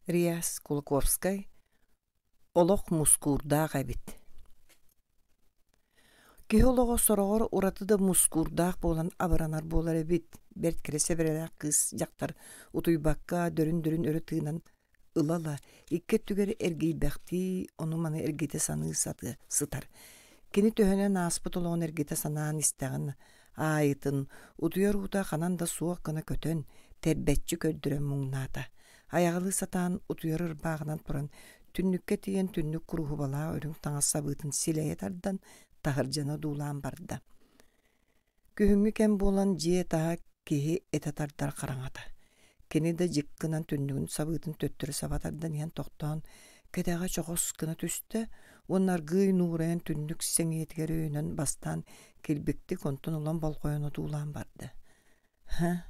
Реас Кулаковскай олох мускуурдаах эбит. Киһи олоҕо сороҕор ураты да мускуурдаах буолан абыранар буолар эбит. Бэрт кэрэ сэбэрэлээх кыыс дьахтар утуйбакка дөрүн-дөрүн өрө тыынан ыла-ыла икки өттүгэр эргийбэхтии, ону-маны эргитэ саныы сатыы сытар. Кини төһөнөн ааспыт олоҕун эргитэ санаан истэҕин аайытын утуйар уута ханан да суох гына көтөн, тэрбэччи көрдөрөн муҥнаата. Айаҕалыы сатаан утуйар ырбааҕынан туран, түннүккэ тиийэн түннүк куруһубалаах үрүҥ таҥас сабыытын силэйэ тардан, таһырдьаны одуулаан барда. Күһүҥҥү кэм буолан дьиэ таһа киһи этэ тардар хараҥата. Кини да дьик гынан түннүгүн сабыытын төттөрү саба тардан иһэн тохтоон, кэтэҕэ чоҕос гына түстэ уонна аргыый нуурайан түннүк сэҥийэтигэр өйөнөн бастаан килбиктик онтон улам болҕойон одуулаан барда. Һа,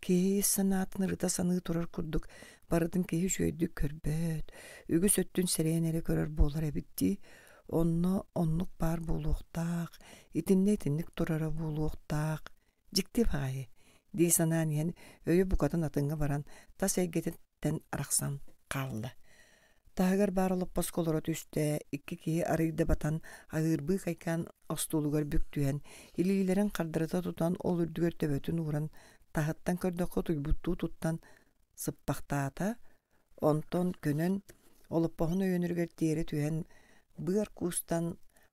Киһи ис санаатын ырыта саныы турар курдук барытын киһи үчүгэйдик көрбөт, үгүс өттүн сэрэйэн эрэ көрөр буолар эбит дии. Онно оннук баар буолуохтаах, итиннэ итинник турара буолуохтаах. Дьикти баҕайы дии санаан иһэн өйө букатын атыҥҥа баран тас эйгэтиттэн арахсан хаалла. Таһыгар баар олоппоско олоро түстэ, икки киһи арыйда батан, аһыырбыы хайкаан остуолугар бүк түһэн, илиилэрин хардарыта тутан ол үрдүгэр төбөтүн ууран, таһыттан көрдөххө утуйбуттуу туттан сыппахтаата, онтон көнөн, олоппоһун өйөнөрүгэр тиэрэ түһэн, быар куустан,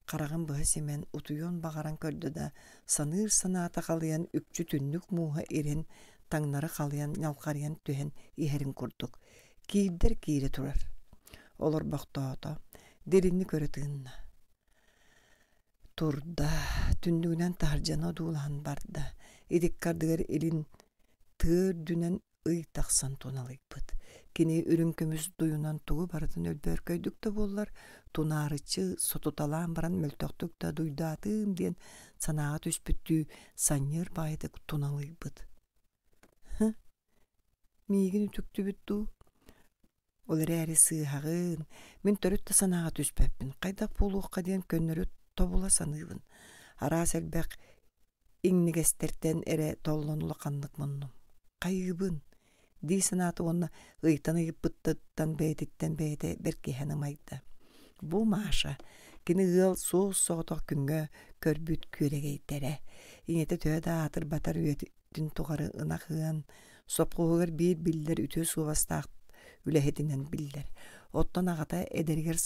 хараҕын быһа симэн, утуйуон баҕаран көрдө да, саныыр санаата халыйан үкчү түннүк мууһа ирэн, таҥнары халыйан ньалҕарыйан түһэн иһэрин курдук Киирдэр киирэ турар. Олорбохтоото, дириҥник өрө тыынна. Турда, түннүгүнэн таһырдьаны одуулаһан барда. Итиккэ ардыгар илин тыа үрдүнэн ый тахсан туналыйбыт. Кини үрүҥ көмүс дуйунан тугу барытын өлбөөркөйдүк да буоллар, тунаарыччы сотуталаан баран мөлтөхтүк да дуйдаатыым диэн санааҕа түспүттүү санньыар баайытык туналыйбыт. Һы, Миигин үтүктүбүт дуу? Ол эрээри сыыһаҕын, мин төрүт да санааҕа түспэппин, хайдах буолуохха диэн көннөрү тобула саныыбын. Араас элбэх иҥнигэстэртэн эрэ толлон улаханнык муннум. Хайыыбын? дии санаата уонна ыйтан ыйыппыттыттан бэйэтиттэн бэйэтэ бэркиһэн ымайда. Бу Маша кини ыал суос-соҕотох күҥҥэ көрбүт күөрэгэйдэрэ. Ийэтэ төһө да аатырбатар үйэтин тухары ынах ыан, сопхуоһугар биир биллэр үтүө суобастаах үлэһитинэн биллэр. Оттон аҕата эдэригэр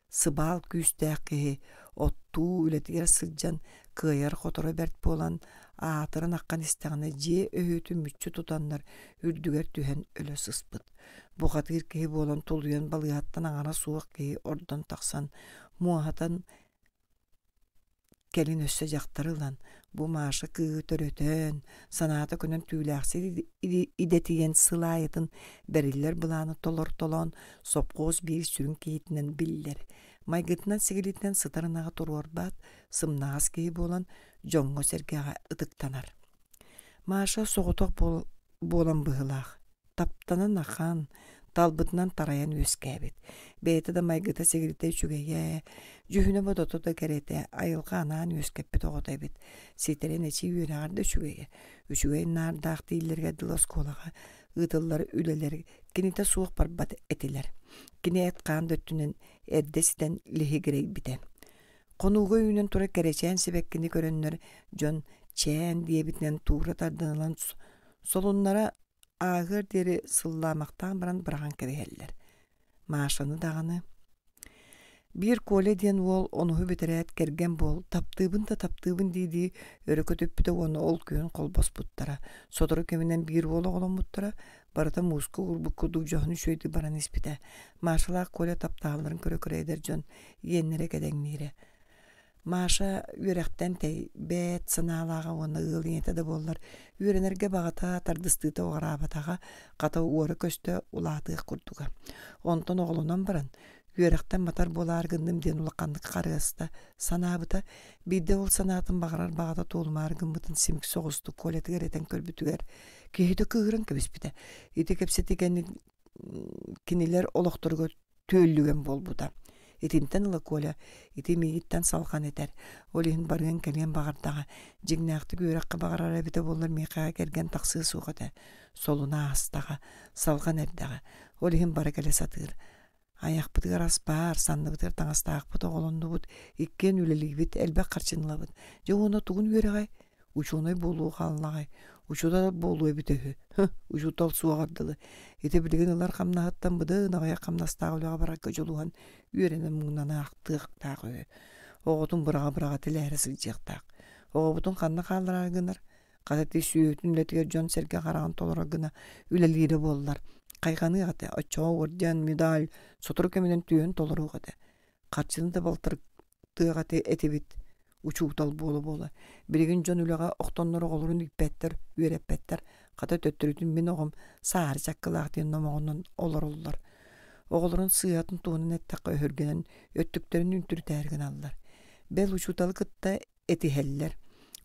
сыбаал күүстээх киһи, оттуу үлэтигэр сылдьан кыайар-хоторо бэрт буолан, аатыран аххан истэҕинэ дьиэ өһүөтүн мүччү тутаннар үрдүгэр түһэн өлө сыспыт. Бухатыыр киһи буолан тулуйан балыыһаттан аҥара суох киһи ордон тахсан, муоһатан Кэлин өссө дьахтары ылан, бу Маша кыыһы төрөтөн, санаата көнөн түүлээхсит идэтийэн сыл аайытын бэриллэр былааны толортолоон, сопхуос биир сүрүн киһитинэн биллэр. Майгытынан-сигилитинэн сытар ынаҕы туруорбат, сымнаҕас киһи буолан, дьоҥҥо-сэргэҕэ ытыктанар. Маша соҕотох буолан быһыылаах, таптанан ахан, талбытынан тарайан үөскээбит. Бэйэтэ да майгыта-сигилитэ үчүгэйэ, дьүһүнэ-бодото да кэрэтэ, айылҕа анаан үөскэппит оҕото эбит. Ситэрин эчи үөрэҕэр да үчүгэйэ. Үчүгэй наардаах дииллэргэ дылы оскуолаҕа ыытыллар үлэлэр кинитэ суох барбат этилэр. Кини эт-хаан да өттүнэн эрдэ ситэн лиһигирэйбитэ. Хонууга үүнэн турар кэрэчээн сибэккини көрөннөр дьон чээн диэбитинэн туура тардан ылан солуннара ааһыар диэри сыллаамахтаан баран быраҕан кэбиһэллэр. Машаны даҕаны Биир Коля диэн уол онуһу бүтэрээт кэргэн буол, таптыыбын да таптыыбын дии-дии өрө көтүппүтэ уонна ол күһүн холбоспуттара. Сотору кэминэн биир уол оҕоломмуттара, барыта мууска уурбут курдук дьоһун үчүгэйдик баран испитэ. Машалаах Коля таптаһалларын көрө-көрө эдэр дьон иэннэрэ кэдэҥниирэ. Маша үөрэхтэн тэйбэт санаалааҕа уонна ыал ийэтэ да буоллар, үөрэнэргэ баҕата, тардыстыыта уҕараабатаҕа, хата уора-көстө улаатыах курдуга. Онтон оҕолонон баран, үөрэхтэн матар буолаары гынным диэн улаханнык харыаста санаабыта. Биирдэ ол санаатын баҕарар баҕата туолумаары гыммытын симик соҕустук Колятыгар этэн көрбүтүгэр, киһитэ кыыһыран кэбиспитэ. Ити кэпсэтии кэнниттэн кинилэр олохторугар түөллүгэн буолбута. Итинтэн ыла Коля ити миигиттэн салҕан этэр. Ол иһин барыан-кэлиэн баҕардаҕа. Дьиҥнээхтик үөрэххэ баҕарара эбитэ буоллар миэхэ кэргэн тахсыа суох этэ. Солуна аастаҕа, салҕан эрдэҕэ. Ол иһин бара кэлэ сатыыр. Айахпытыгар ас баар, санныбытыгар таҥастаахпыт, оҕолоннубут, иккиэн үлэлиибит, элбэх харчыны ылабыт. Дьэ уонна тугун үөрэҕэй? Учуонай буолуо хааллаҕай? Учуутал буолуо эбитэ үһү. Һы, учуутал суоҕар дылы. Ити билигин ылар хамнаһыттан быдан аҕыйах хамнастаах үлэҕэ барарга дьулуһан үөрэнэн муҥнанаахтыахтаах үһү. Оҕотун быраҕа-быраҕа тилээрэ сылдьыахтаах. Оҕобутун ханна хаалларар гынар? Хата ити сүөһүтүн үлэтигэр дьон-сэргэ хараҕын толорор гына үлэлиирэ буоллар, хайҕаныах этэ, оччоҕо орден, медаль сотору кэминэн түөһүн толоруох этэ. Харчыны да балтарытыах этэ этибит учуутал буола-буола. Билигин дьон үлэҕэ охтоннор оҕолорун ииппэттэр, үөрэппэттэр. Хата төттөрүтүн мин оҕом саары чаккылаах диэн номоҕунан олороллор. Оҕолорун сыыһатын туһунан эттэххэ өһүргэнэн өттүктэрин үнтүрүтээри гыналлар. Бэл учууталы кытта этиһэллэр,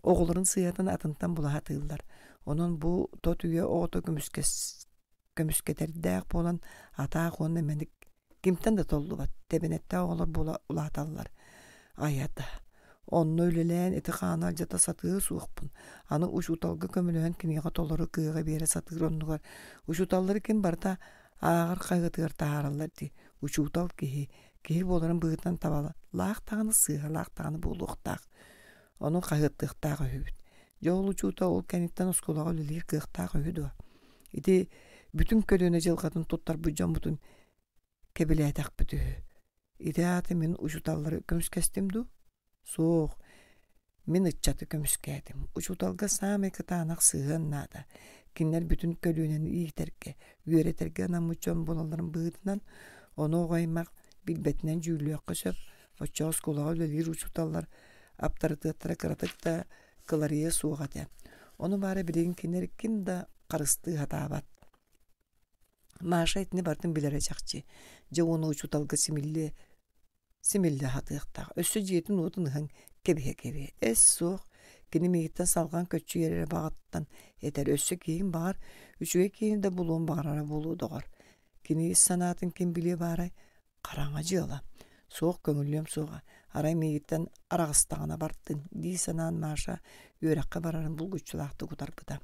оҕолорун сыыһатын атынтан була сатыыллар. Онон бу тот үйэ оҕото көмүскэтэрдээх буолан атаах уонна мэник кимтэн да толлубат, тэбэнэттээх оҕолор буола улааталлар. Айата, онно үлэлээн ити хааны алдьата сатыа суохпун. Аны учууталга көмөлөһөн киниэхэ толору кыаҕы биэрэ сатыыр оннугар учууталлары ким барыта ааҕар хаһыатыгар таһаараллар дии. Учуутал киһи Киһи буоларын быһыытынан табалаах даҕаны, сыыһалаах даҕаны буолуохтаах. Ону хаһыаттыахтаах үһүбүт. Дьэ ол учуутал ол кэнниттэн оскуолаҕа үлэлиир кыахтаах үһү дуо? Ити бүтүн көлүөнэ дьылҕатын туттарбыт дьоммутун кэбилээтэхпит үһү. Ити аата мин учууталлары көмүскэстим дуу? Суох, мин ыччаты көмүскээтим. Учууталга саамай кытаанах сыһыан наада. Кинилэр бүтүн көлүөнэни иитэргэ, үөрэтэргэ анаммыт дьон буолалларын быһыытынан, ону оҕо аймах билбэтинэн дьүүллүөххэ сөп. Оччоҕо оскуолаҕа үлэлиир учууталлар аптарытыаттара кыратык да кыларыйыа суох этэ. Ону баара билигин кинилэр ким да харыстыы сатаабат. Маша итини барытын билэрэ чахчы. Дьэ уонна учууталга симиллиэ симиллэ сатыахтаах, өссө дьиэтин-уотун ыһан кэбиһэ-кэбиһэ. Эс суох, кини миигиттэн салҕан көччүйэр эрэ баҕаттан этэр, өссө киһиҥ баҕар, үчүгэй киһини да булуон баҕарара буолуо доҕор. Кини ис санаатын ким билиэ баарай? Хараҥа дьыала. Суох көҥүллүөм суоҕа, арай миигиттэн араҕыстаҕына бардын, дии санаан Маша үөрэххэ барарын булгуччулаахтык утарбыта.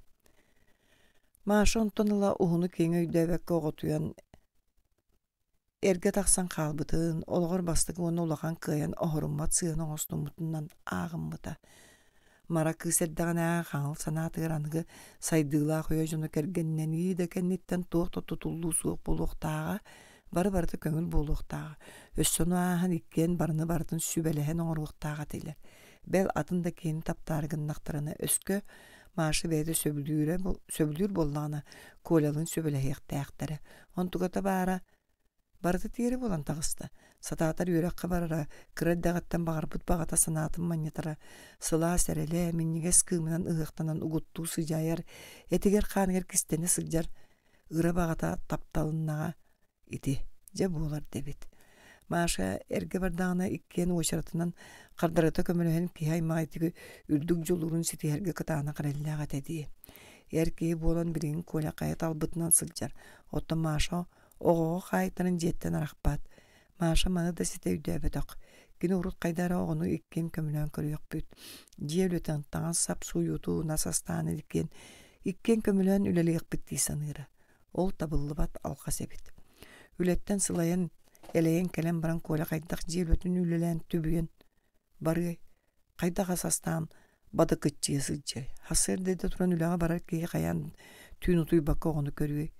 Маша онтон ыла уһуну-киэҥи өйдөөбөккө оҕотуйан Эргэ тахсан хаалбытын, олоҕор бастакы уонна улахан кыайан оһоруммат сыһыан оҥостуммутунан ааҕыммыта. Мара кыыс эрдэҕинээҕи хаҥыл санаатыгар аныгы сайдыылаах үйэ дьоно кэргэннэнии да кэнниттэн туох да тутуллуу суох буолуохтааҕа, бары-барыта көҥүл буолуохтааҕа, өссө ону ааһан иккиэн барыны барытын сүбэлэһэн оҥоруохтаах этилэр. Бэл атын да киһини таптаары гыннахтарына өскө Маша бэйэтэ сөбүлүүрэ сөбүлүүр буоллаҕына Колялыын сүбэлэһиэхтээхтэрэ. Онтуката баара барыта тиэрэ буолан таҕыста. Сатаатар үөрэххэ барара, кыра эрдэҕиттэн баҕарбыт баҕата санаатын манньытара, сылаас эрэлэ, минньигэс кыымынан ыһыахтанан угуттуу сыдьаайар, этигэр-хааныгар кистэнэ сылдьар ыра баҕата тапталыннаҕа ити дьэ буолар да эбит. Маша эргэ бардаҕына иккиэн уочаратынан хардарыта көмөлөһөн киһи аймаҕа ити үрдүк дьулуурун ситиһэргэ кытаанах эрэллээх этэ дии. Эр киһи буолан билигин Коля хайа талбытынан сылдьар, оттон Маша оҕоҕо хаайтаран дьиэттэн арахпат. Маша маны да ситэ өйдөөбөтөх. Кини урут хайда эрэ оҕону иккиэн көмөлөөн көрүөхпүт. Дьиэ үлэтин, таҥас-сап сууйуутун, ас астаан иккиэн иккиэн көмөлөөн үлэлиэхпит дии саныыра. Ол табыллыбат алҕас эбит. Үлэттэн сылайан, элэйэн кэлэн баран Коля хайдах дьиэ үлэтин үлэлээн түбүйэн барыай? Хайдах ас астаан бадыкыччыйа сылдьыай? Сарсыарда эрдэ туран үлэҕэ барар киһи хайаан түүн утуйбакка оҕону көрүөй?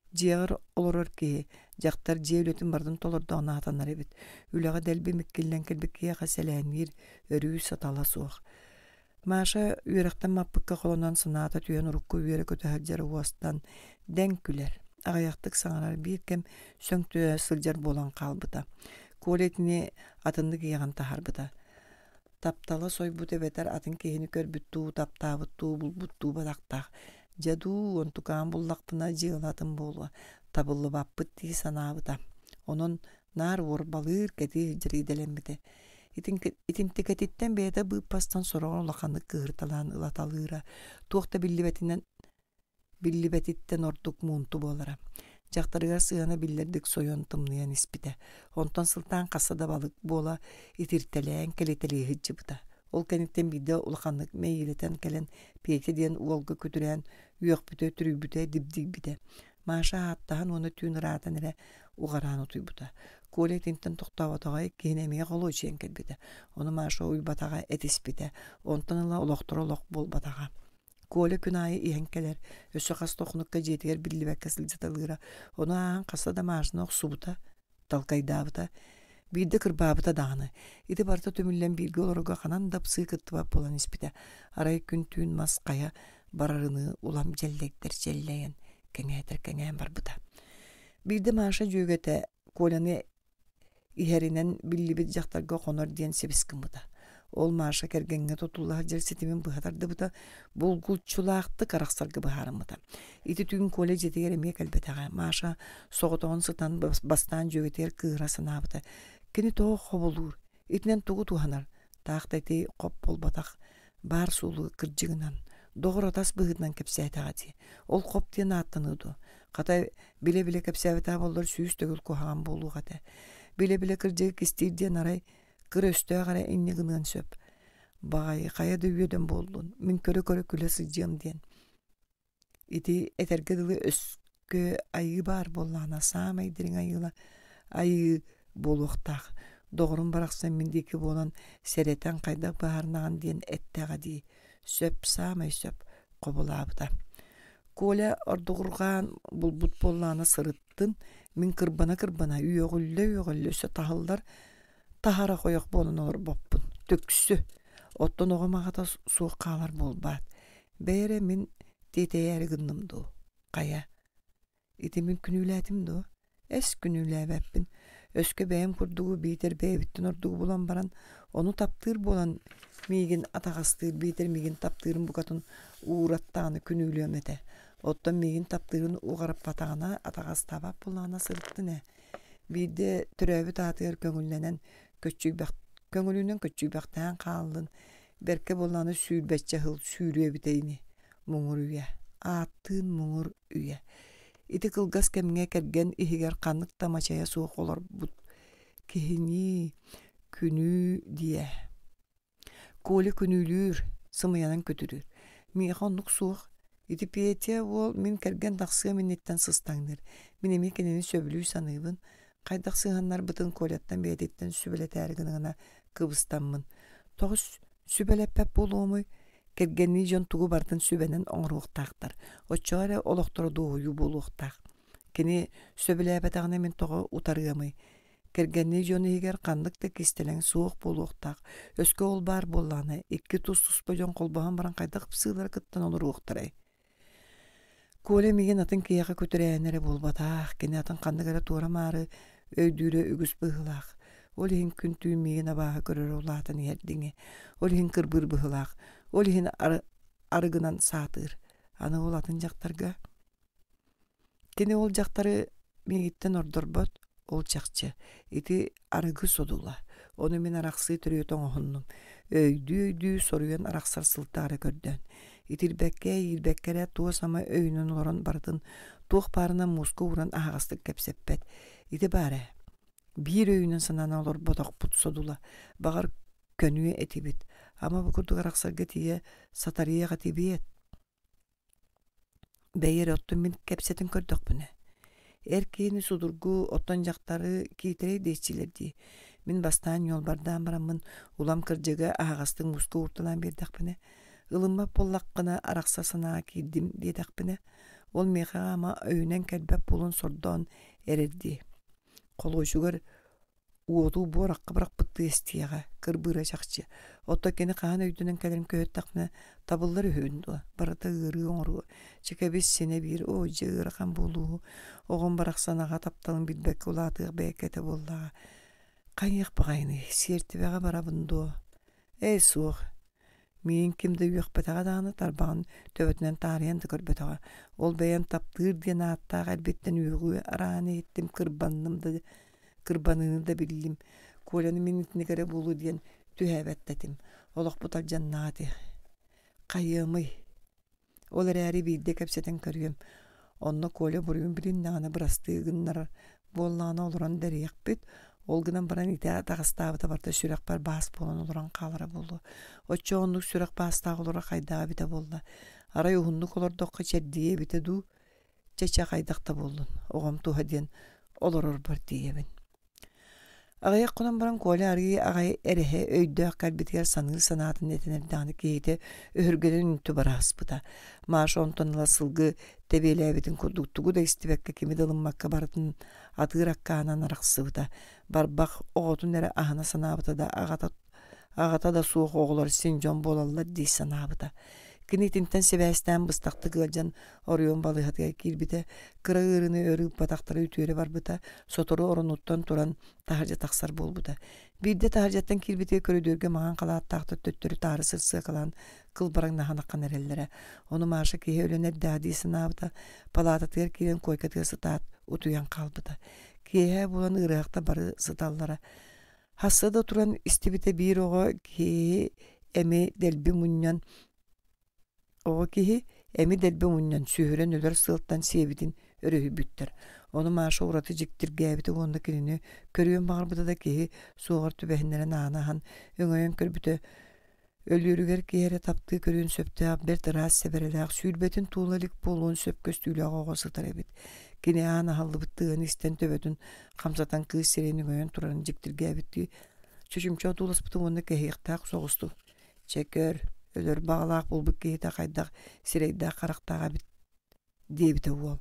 Дьиэҕэр олорор киһи, дьахтар дьиэ үлэтин барытын толордоҕуна сатанар эбит. Үлэҕэ дэлби миккиллэн кэлбит киһиэхэ сэлээнниир өрүү сатала суох. Маша үөрэхтэн маппыкка холонон санаата түһэн урукку үөрэ-көтө сылдьар уостан дэҥ күлэр, аҕыйахтык саҥарар биир кэм сөҥ түһэ сылдьар буолан хаалбыта. Коля итини атыннык иэҕэн таһаарбыта. Таптала сойбут эбэтэр атын киһини көрбүт дуу, таптаабыт дуу, булбут дуу бадахтаах. Дьэ дуу, онтукаан буллахпына дьыала атын буолуо, табыллыбаппыт дии санаабыта. Онон наар уорбалыыр, кэтии сылдьар идэлэммитэ. Итинтикэтиттэн бэйэтэ быыппастан сороҕор улаханнык кыыһырталаан ылаталыыра, туох да биллибэтинэн биллибэтиттэн ордук муунту буолара. Дьахтарыгар сыһыана биллэрдик сойон тымныйан испитэ. Онтон сылтаан хасса да балык буола итиртэлээн кэлитэлии сылдьыбыта. Ол кэнниттэн биирдэ улаханнык мэйиилэтэн кэлэн Петя диэн уолга күтүрээн үөхпүтэ, түрүйбүтэ, дибдийбитэ. Маша ааттаһан уонна түүн ыраатан эрэ уҕараан утуйбута. Коля итинтэн тохтооботоҕо иккиһин эмиэ холуочуйан кэлбитэ. Ону Маша уйбатаҕа, этиспитэ. Онтон ыла олохторо олох буолбатаҕа. Коля күн аайы иһэн кэлэр, өссө хас да хонукка дьиэтигэр биллибэккэ сылдьыталыыра. Ону ааһан хаста да Машаны охсубута, талкайдаабыта, биирдэ кырбаабыта даҕаны. Ити барыта түмүллэн бииргэ олорорго ханан да ыпсыы кыттыбат буолан испитэ. Арай күн-түүн мас хайа барарыныы улам дьэллэйдэр дьэллэйэн, кэҥээтэр кэҥээн барбыта. Биирдэ Маша дьүөгэтэ Коляны иһэринэн биллибит дьахтарга хонор диэн сибис гыммыта. Ол Маша кэргэҥҥэ тутулла сылдьар ситимин быһа тардыбыта, булгуччулаахтык арахсарга быһаарыммыта. Ити түүн Коля дьиэтигэр эмиэ кэлбэтэҕэ. Маша соҕотоҕун сытан бастаан дьүөгэтигэр кыыһыра санаабыта. Кини тоҕо хобулуур? Итинэн тугу туһанар? Таах да ити хоп буолбатах, баар суолу кырдьыгынан, доҕор-атас быһыытынан кэпсээтэҕэ дии. Ол хоп диэн ааттаныа дуо? Хата, билэ-билэ кэпсээбэтэҕэ буоллар сүүс төгүл куһаҕан буолуох этэ. Билэ-билэ кырдьыгы кистиир диэн арай кыра өстөөх эрэ инньэ гыныан сөп. Баҕайы хайа да үөдэн буоллун, мин көрө-көрө күлэ сылдьыам диэн. Ити этэргэ дылы өскө айыы баар буоллаҕына саамай дириҥ айыыла айыы буолуохтаах. Доҕорум барахсан мин диэки буолан сэрэтэн хайдах быһаарынаҕын диэн эттэҕэ дии. Сөп, саамай сөп, хобулаабыта. Коля ордугурҕаан булбут буоллаҕына сырыттын, мин кырбана-кырбана, үөҕүллэ-үөҕүллэ өссө таһыллар таһара хойох буолан олорбоппун, түксү. Оттон оҕом аҕата суох хаалар буолбаат. Бэйэ эрэ мин тиэтэйээри гынным дуу, хайа Ити мин күнүүлээтим дуо? Эс күнүүлээбэппин. Өскө бэйэм курдугу биитэр бэйэбиттэн ордугу булан баран, ону таптыыр буолан миигин атаҕастыыр биитэр миигин таптыырын букатын уураттаҕына күнүүлүөм этэ. Оттон миигин таптыырын уҕарыппатаҕына, атаҕастаабат буоллаҕына сырыттын ээ. Биирдэ төрөөбүт аатыгар көҥүллэнэн көччүйбэх көҥүлүнэн көччүйбэхтээн хааллын, бэркэ буоллаҕына сүүрбэччэ сыл сүүрүө эбитэ ини муҥур үйэ, ааттыын муҥур үйэ. Ити кылгас кэмҥэ кэргэн иһигэр ханнык да мачайа суох олорбут киһинии күнүү диэ. Коля күнүүлүүр, сымыйанан күтүрүүр. Миэхэ оннук суох. Ити Петя уол мин кэргэн тахсыам инниттэн сыстаҥныыр. Мин эмиэ кинини сөбүлүү саныыбын. Хайдах сыһыаннарбытын Коляттан бэйэтиттэн сүбэлэтээри гына-гына кыбыстаммын. Тоҕо сүбэлэппэт буолуомуй? Кэргэннии дьон тугу барытын сүбэнэн оҥоруохтаахтар, оччоҕо эрэ олохторо дуоһуйуу буолуохтаах. Кини сөбүлээбэтэҕинэ мин тоҕо утарыамый? Кэргэннии дьон иһигэр ханнык да кистэлэҥ суох буолуохтаах. Өскө ол баар буоллаҕына, икки тус-туспа дьон холбоһон баран хайдах ыпсыылара кыттан олоруохтарай? Коля миигин атын киһиэхэ күтүрээн эрэ буолбатах, кини атын ханнык эрэ туора-маары өйдүүрэ үгүс быһыылаах. Ол иһин күн-түүн миигин абааһы көрөрө улаатан иһэрдиҥи, ол иһин кырбыыр быһыылаах, ол иһин арыгынан саатыыр. Аны ол атын дьахтарга Кини ол дьахтары миигиттэн ордорбот, ол чахчы. Ити арыгы содула. Ону мин арахсыы төрүөтэ оҥоһуннум. Өйдүү-өйдүү соруйан арахсар сылтаары көрдөөн. Итирбэккэ, иирбэккэ эрэ туос ама өйүнэн олорон барытын туох баарынан мууска ууран аһаҕастык кэпсэппэт. Ити баар ээ. Биир өйүнэн санаан олорботохпут содула. Баҕар, көнүө этибит. Ама бу курдук арахсарга тиийэ сатарыах этибиэт. Бэйи эрэ оттон мин кэпсэтэн көрдөхпүнэ, эр киһини судургу, оттон дьахтары киитэрэй диэччилэр дии. Мин бастаан ньуолбардаан бараммын улам кырдьыга аһаҕастык мууска уурталаан биэрдэхпинэ, ылыммат буоллаххына арахса санааҕа киирдим диэтэхпинэ, ол миэхэ ама өйүнэн кэлбэт буолан сордоон эрэр дии. Холуочугар Уоту буорахха бырахпыттыы эстиэҕэ, кырбыыра чахчы. Оттон кини хаһан өйдөнөн кэлэрин көһүттэхпинэ, табыллар үһүбүн дуо, барыта ыарыы оҥоруо. Чэ кэбис, синэ биир, оо дьэ ыарахан буолууһу. Оҕом барахсан аҕа тапталын билбэккэ улаатыах бэйэккэтэ буоллаҕа. Хайыах баҕайыный, сиэртибэҕэ барабын дуо? Ээ суох, Миигин ким да үөхпэтэҕэ даҕаны, тарбаҕын төбөтүнэн таарыйан да көрбөтөҕө. Ол бэйэм таптыыр диэн ааттаах эрбиттэн үөҕүү араан иһиттим, кырбанным да кырбаныыны да биллим. Коляны мин итинник эрэ буолуо диэн түһээбэт да этим. Олохпут алдьаннаҕа ити. Хайыамый? Ол эрээри биирдэ кэпсэтэн көрүөм. Онно Коля буруйун билиннэҕинэ бырастыы гыннарар буоллаҕына олорон дэриэхпит, ол гынан баран ити атаҕастаабыта барыта сүрэхпэр баас буолан олорон хаалара буолуо. Оччоҕо оннук сүрэх баастаах олоро хайдаҕа эбитэ буолла. Арай уһуннук олордоххо чэрдийиэ эбитэ дуу, чэ-чэ хайдах да буоллун, оҕом туһа диэн олорорбор тиийэбин. Аҕыйах хонон баран Коля арыый аҕай эрэһэ өйдөөх кэлбитигэр саныыр санаатын этэн эрдэҕинэ киһитэ өһүргэнэн үнтү бараһыспыта. Маша онтон ыла сылгы тэбиэлээбитин курдук тугу да истибэккэ кими да ылыммакка барытын атыыр аккаанан арахсыбыта. Барбах оҕотун эрэ аһына санаабыта да аҕата Аҕата да суох оҕолор син дьон буолаллар дии санаабыта. Кини итинтэн сибээстээн быстахтык ыалдьан оройуон балыыһатыгар киирбитэ, кыра ыарыыны өр ыыппатахтара үтүөрэ барбыта, сотору оронуттан туран таһырдьа тахсар буолбута. Биирдэ таһырдьаттан киирбитигэр көрүдүөргэ маҥан халааттаахтар төттөрү-таары сырсыакалаан кылбараҥнаһан ахан эрэллэрэ. Ону Маша киһи өлөн эрдэҕэ дии санаабыта, палаататыгар киирэн куойкатыгар сытаат утуйан хаалбыта. Киэһэ буолан ыарыһахтар бары сыталлара. Хасса да туран истибитэ биир оҕо киһи эми дэлби мунньан оҕо киһи эми дэлби мунньан сүһүрэн өлөр сыалтан сиэбитин өрүһүйбүттэр. Ону Маша ураты дьиктиргээбитэ уонна кинини көрүөн баҕарбыта да киһи суоҕар түбэһиннэрэн ааны аһан өҥөйөн көрбүтэ Өлүөрүгэр киһи эрэ таптыы көрүөн сөптөөх бэрт ыраас сэбэрэлээх, сүүрбэтин туола илик буолуон сөп көстүүлээх оҕо сытар эбит. Кини аан аһыллыбыт тыаһын истэн төбөтүн хамсатан кыыс сирэйин өҥөйөн турарын дьиктиргээбиттии чочумча одууласпытын уонна кэһиэхтээх соҕустук «Чэ көр, өлөр баҕалаах буолбут киһитэ хайдах сирэйдээх-харахтаах эбит» диэбитэ уол.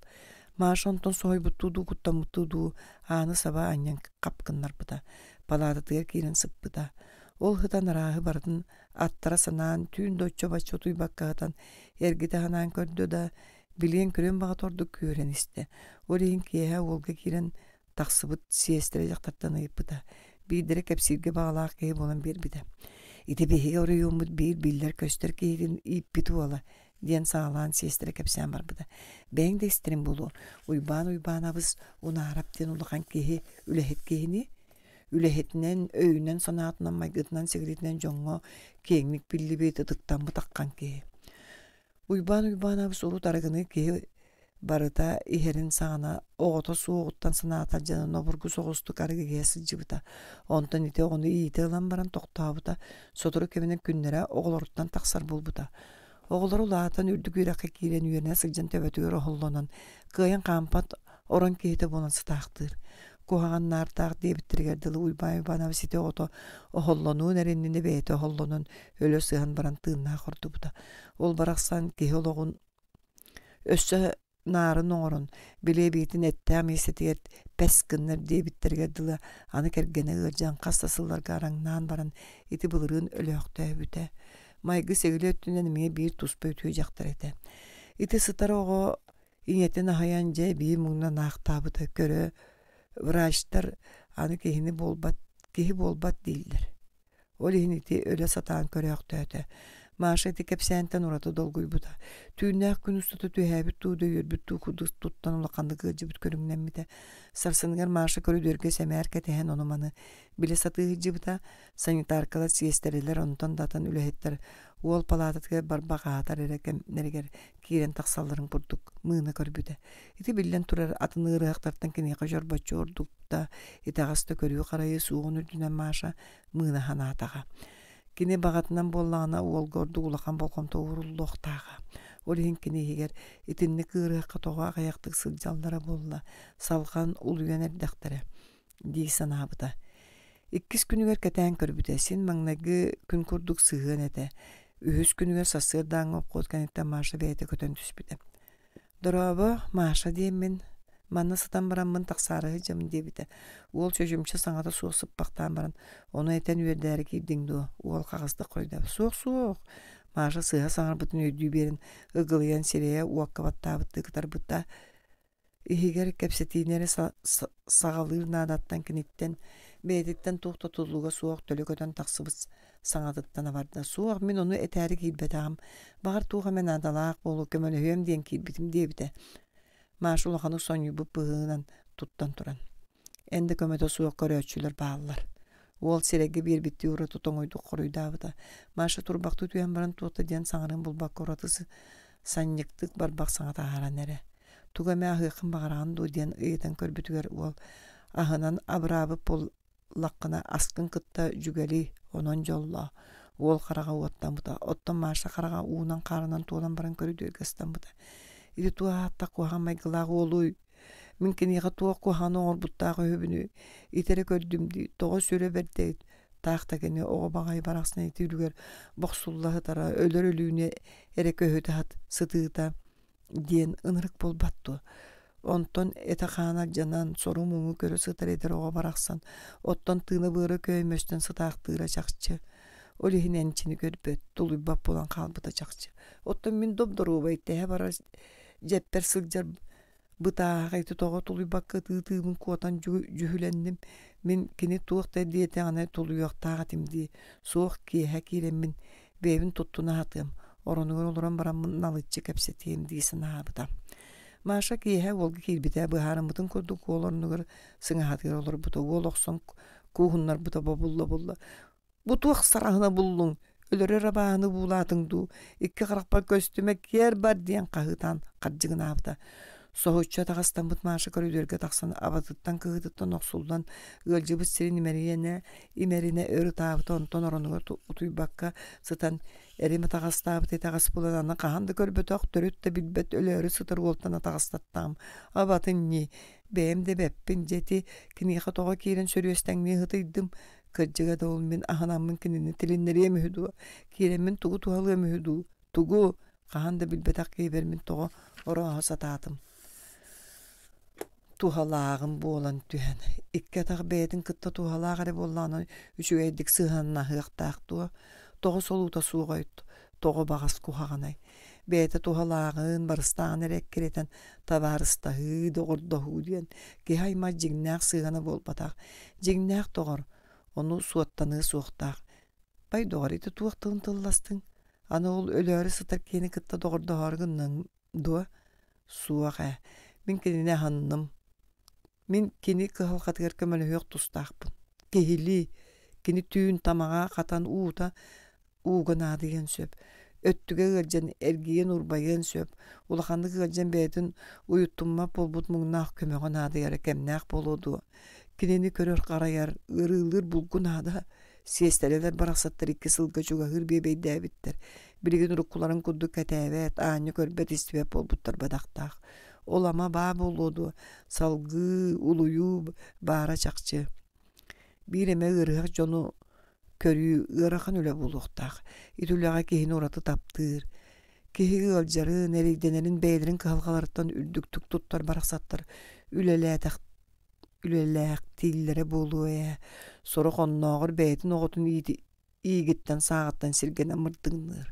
Маша онтон соһуйбуттуу дуу, куттаммыттыы дуу ааны саба анньан хап гыннарбыта, палаататыгар киирэн сыппыта. Ол сытан арааһы барытын аттара санаан, түүн да оччо-бачча утуйбакка сытан, эргитэ санаан көрдө да, билиэн-көрүөн баҕата ордук күөрэн истэ. Ол иһин киэһэ уолга киирэн тахсыбыт сиэстэрэ дьахтартан ыйыппыта. Биирдэрэ кэпсииргэ баҕалаах киһи буолан биэрбитэ. Ити биһиги оройуоммут биир биллэр-көстөр киһитин ииппит уола диэн саҕалаан сиэстэрэ кэпсээн барбыта. Бэйэҥ да истэрин буолуо, Уйбаан Уйбаанабыс Унаарап диэн улахан киһи, үлэһит киһини, үлэһитинэн, өйүнэн-санаатынан, майгытынан-сигилитинэн дьоҥҥо киэҥник биллибит, ытыктаммыт аххан киһи. Уйбаан Уйбаанабыс урут арыгыны киһи барыта иһэрин саҕана оҕото суоҕуттан санаата дьанан обургу соҕустук арыгы иһэ сылдьыбыта. Онтон ити оҕону иитэ ылан баран тохтообута, сотору кэминэн күннэрэ оҕолоруттан тахсар буолбута. Оҕолоро улаатан үрдүк үөрэххэ киирэн үөрэнэ сылдьан төбөтүгэр оһоллонон, кыайан хаампат орон киһитэ буолан сытаахтыыр. Куһаҕан наартаах диэбиттэригэр дылы Уйбаан Уйбаанабыс ити оҕото оһоллонуон эрэ иннинэ бэйэтэ оһоллонон өлө сыһан баран тыыннаах ордубута. Ол барахсан киһи олоҕун Өссө наарын оҥорон, били эбиитин эттээх миэстэтигэр пэс гыннар диэбиттэригэр дылы аны кэргэнэ ыалдьан хас да сылларга араҥнаан баран ити былырыын өлөөхтөөбүтэ. Майгы-сигили өттүнэн эмиэ биир туспа үтүө дьахтар этэ. Ити сытар оҕо ийэтин аһыйан дьэ эбии муҥнан аахтаабыта көрө врачтар аны киһини буолбат киһи буолбат дииллэр. Ол иһин ити өлө сатаан көрөөхтөөтө. Маша ити кэпсээнтэн ураты долгуйбута. Түүннээх күн устата түһээбит дуу, дөйүөрбүт дуу курдук туттан улаханнык ыалдьыбыт көрүҥнэммитэ. Сарсыныгар Маша көрүдүөргэ сэмээр кэтэһэн ону-маны билэ сатыы сылдьыбыта. Санитаркалар, сиэстэрэлэр, онтон да атын үлэһиттэр уол палаататыгар барбах аһатар эрэ кэмнэригэр киирэн тахсалларын курдук мыына көрбүтэ. Ити биллэн турар атын ыарыһахтартан киниэхэ чорбоччу ордук да, итэҕэс да көрүү-харайыы суоҕун үрдүнэн Маша мыына санаатаҕа. Кини баҕатынан буоллаҕына уолга ордук улахан болҕомто ууруллуохтааҕа. Ол иһин кини иһигэр итинник ыарыһахха тоҕо аҕыйахтык сылдьаллара буолла, салҕан улуйан эрдэхтэрэ дии санаабыта. Иккис күнүгэр кэтээн көрбүтэ, син маҥнайгы күн курдук сыһыан этэ. Үһүс күнүгэр сарсыардааҥҥы обход кэнниттэн Маша бэйэтэ көтөн түспүтэ. «Дорообо, Маша» диэммин, манна сытан бараммын тахсаары сылдьабын диэбитэ. Уол чочумча саҥата суох сыппахтаан баран, ону этэн үөрдээри киирдиҥ дуо? Уол хаҕыстык хойдообут. «Суох-суох» Маша сыыһа саҥарбытын өйдүү биэрэн, ыгылыйан сирэйэ уокка баттаабыттыы кытарбыта. Иһигэр кэпсэтиини эрэ саҕалыыр наадаттан киниттэн, бэйэтиттэн туох да тутулуга суох төлө көтөн тахсыбыт саҥатыттан абарда: «Суох, мин ону этээри киирбэтэҕим, баҕар туох эмэ наадалаах буолуо, көмөлөһүөм диэн киирбитим» диэбитэ. Маша улаханнык сонньуйбут быһыынан туттан туран: «Эн да көмөтө суох көрөөччүлэр бааллар». Уол сирэйгэ биэрбиттии ураты тоҥуйдук хоруйдаабыта. Маша турбахтыы түһэн баран туох да диэн саҥарын булбакка ураты санньыктык барбах саҥа таһааран эрэ. Тугу эмэ аһыаххын баҕараҕын дуу диэн ыйытан көрбүтүгэр уол аһынан абыраабыт буоллаххына аскын кытта дьүгэлий, онон дьоллоо. Уол хараҕа уоттаммыта, оттон Маша хараҕа уунан-хаарынан туолан баран көрүдүөргэ ыстаммыта. Ити туох ааттаах куһаҕан майгылаах уолуй? Мин киниэхэ туох куһаҕаны оҥорбуттаах үһүбүнүй? Ити эрэ көрдүм дии, тоҕо сүрэ бэрдэй таах да кини оҕо баҕайы барахсан ити үлүгэр бохсулла сытара, өлөр өлүүнү эрэ көһүтэ сытыыта диэн ынырык буолбат дуо? Онтон этэ-хаана алдьанан, сору-муҥу көрө сытар эдэр оҕо барахсан, оттон тыына-быара көймөстөн сытаахтыыра чахчы. Ол иһин энчини көрбөт, тулуйбат буолан хаалбыта чахчы. Оттон мин доп-доруобай тэһэ барар дьэппэр сылдьар бытааһаҕа ити тоҕо тулуйбакка ытыы-ытыыбын куотан дьүһүлэнним. Мин кини туох да диэтэҕинэ тулуйуохтаах этим дии. Суох киэһэ киирэммин бэйэбин туттуна сатыам, оронугар олорон бараммын налыччы кэпсэтиэм дии санаабыта. Маша киэһэ уолга киирбитэ, быһаарыммытын курдук уол оннугар сыҥаһатыгар олорбута. Уол охсон кууһуннарбыта бобулла-булла Бу туох сараһына буллуҥ, өлөрөр абааһыны буулаатыҥ дуу, икки харахпар көстүмэ киэр бар диэн хаһыытаан хардьыгынаабыта. Соһуччу атаҕастаммыт Маша көрүдүөргэ тахсан абатыттан-кыһыытыттан охсуллан ыалдьыбыт сирин имэрийэнэ имэринэ өр ытаабыта онтон оронугар утуйбакка сытан эрим атаҕастаабыт итэҕэс булан аны хаһан да көрбөтөх төрүт да билбэт өлөөрү сытар уолтан атаҕастаттаҕым абатын ньии бэйэм да эбэппин дьэ ити киниэхэ тоҕо киирэн сөрүөстэҥнии ытыйдым Кырдьыга да ол мин аһынаммын кинини тилиннэриэм үһү дуо, киирэммин тугу туһалыам үһү дуу, тугу, хаһан да билбэтэх киһибэр мин тоҕо орооһо сатаатым. Туһалааҕым буолан түһэн, икки атах бэйэтин кытта туһалаах эрэ буоллаҕына үчүгэйдик сыһыаннаһыахтаах дуо, тоҕо солуута суоҕай, тоҕо баҕас куһаҕанай. Бэйэтэ туһалааҕын, барыстааҕын эрэ эккирэтэн табаарыстаһыы, доҕордоһуу диэн киһи аймах дьиҥнээх сыһыана буолбатах. Дьиҥнээх доҕор, ону суоттаныа суохтаах. Бай доҕор, ити туох тылын тылластыҥ? Аны ол өлөөрү сытар киһини кытта доҕордоһоору гынныҥ дуо? Суох ээ, мин кинини аһынным. Мин кини кыһалҕатыгар көмөлөһүөх тустаахпын. Киһилии, кини түүн тамаҕа хатан уута ууга наадыйыан сөп. Өттүгэ ыалдьан эргийэн урбайыан сөп. Улаханнык ыалдьан бэйэтин уйуттуммат буолбут муҥнаах көмөҕө наадыйара кэмнээх буолуо дуо? Кинини көрөр-харайар, ыарыылыыр булгу наада. Сиэстэрэлэр барахсаттар икки сылга чугаһыыр биэбэйдээбиттэр. Билигин уруккуларын курдук кэтээбэт, аанньа көрбөт-истибэт буолбуттар бадахтаах. Ол ама баа буолуо дуо, салгыы, улуйуу баара чахчы. Биир эмэ ыарыһах дьону көрүү ыарахан үлэ буолуохтаах. Ити үлэҕэ киһини ураты таптыыр. Киһи ыалдьарын, эрэйдэнэрин бэйэлэрин кыһалҕаларыттан үрдүктүк туттар барахсаттар үлэлээтэх үлэлээхтииллэрэ буолуо ээ. Сорох оннооҕор бэйэтин оҕотун иигиттэн сааҕыттан сиргэнэн мырдыҥныыр.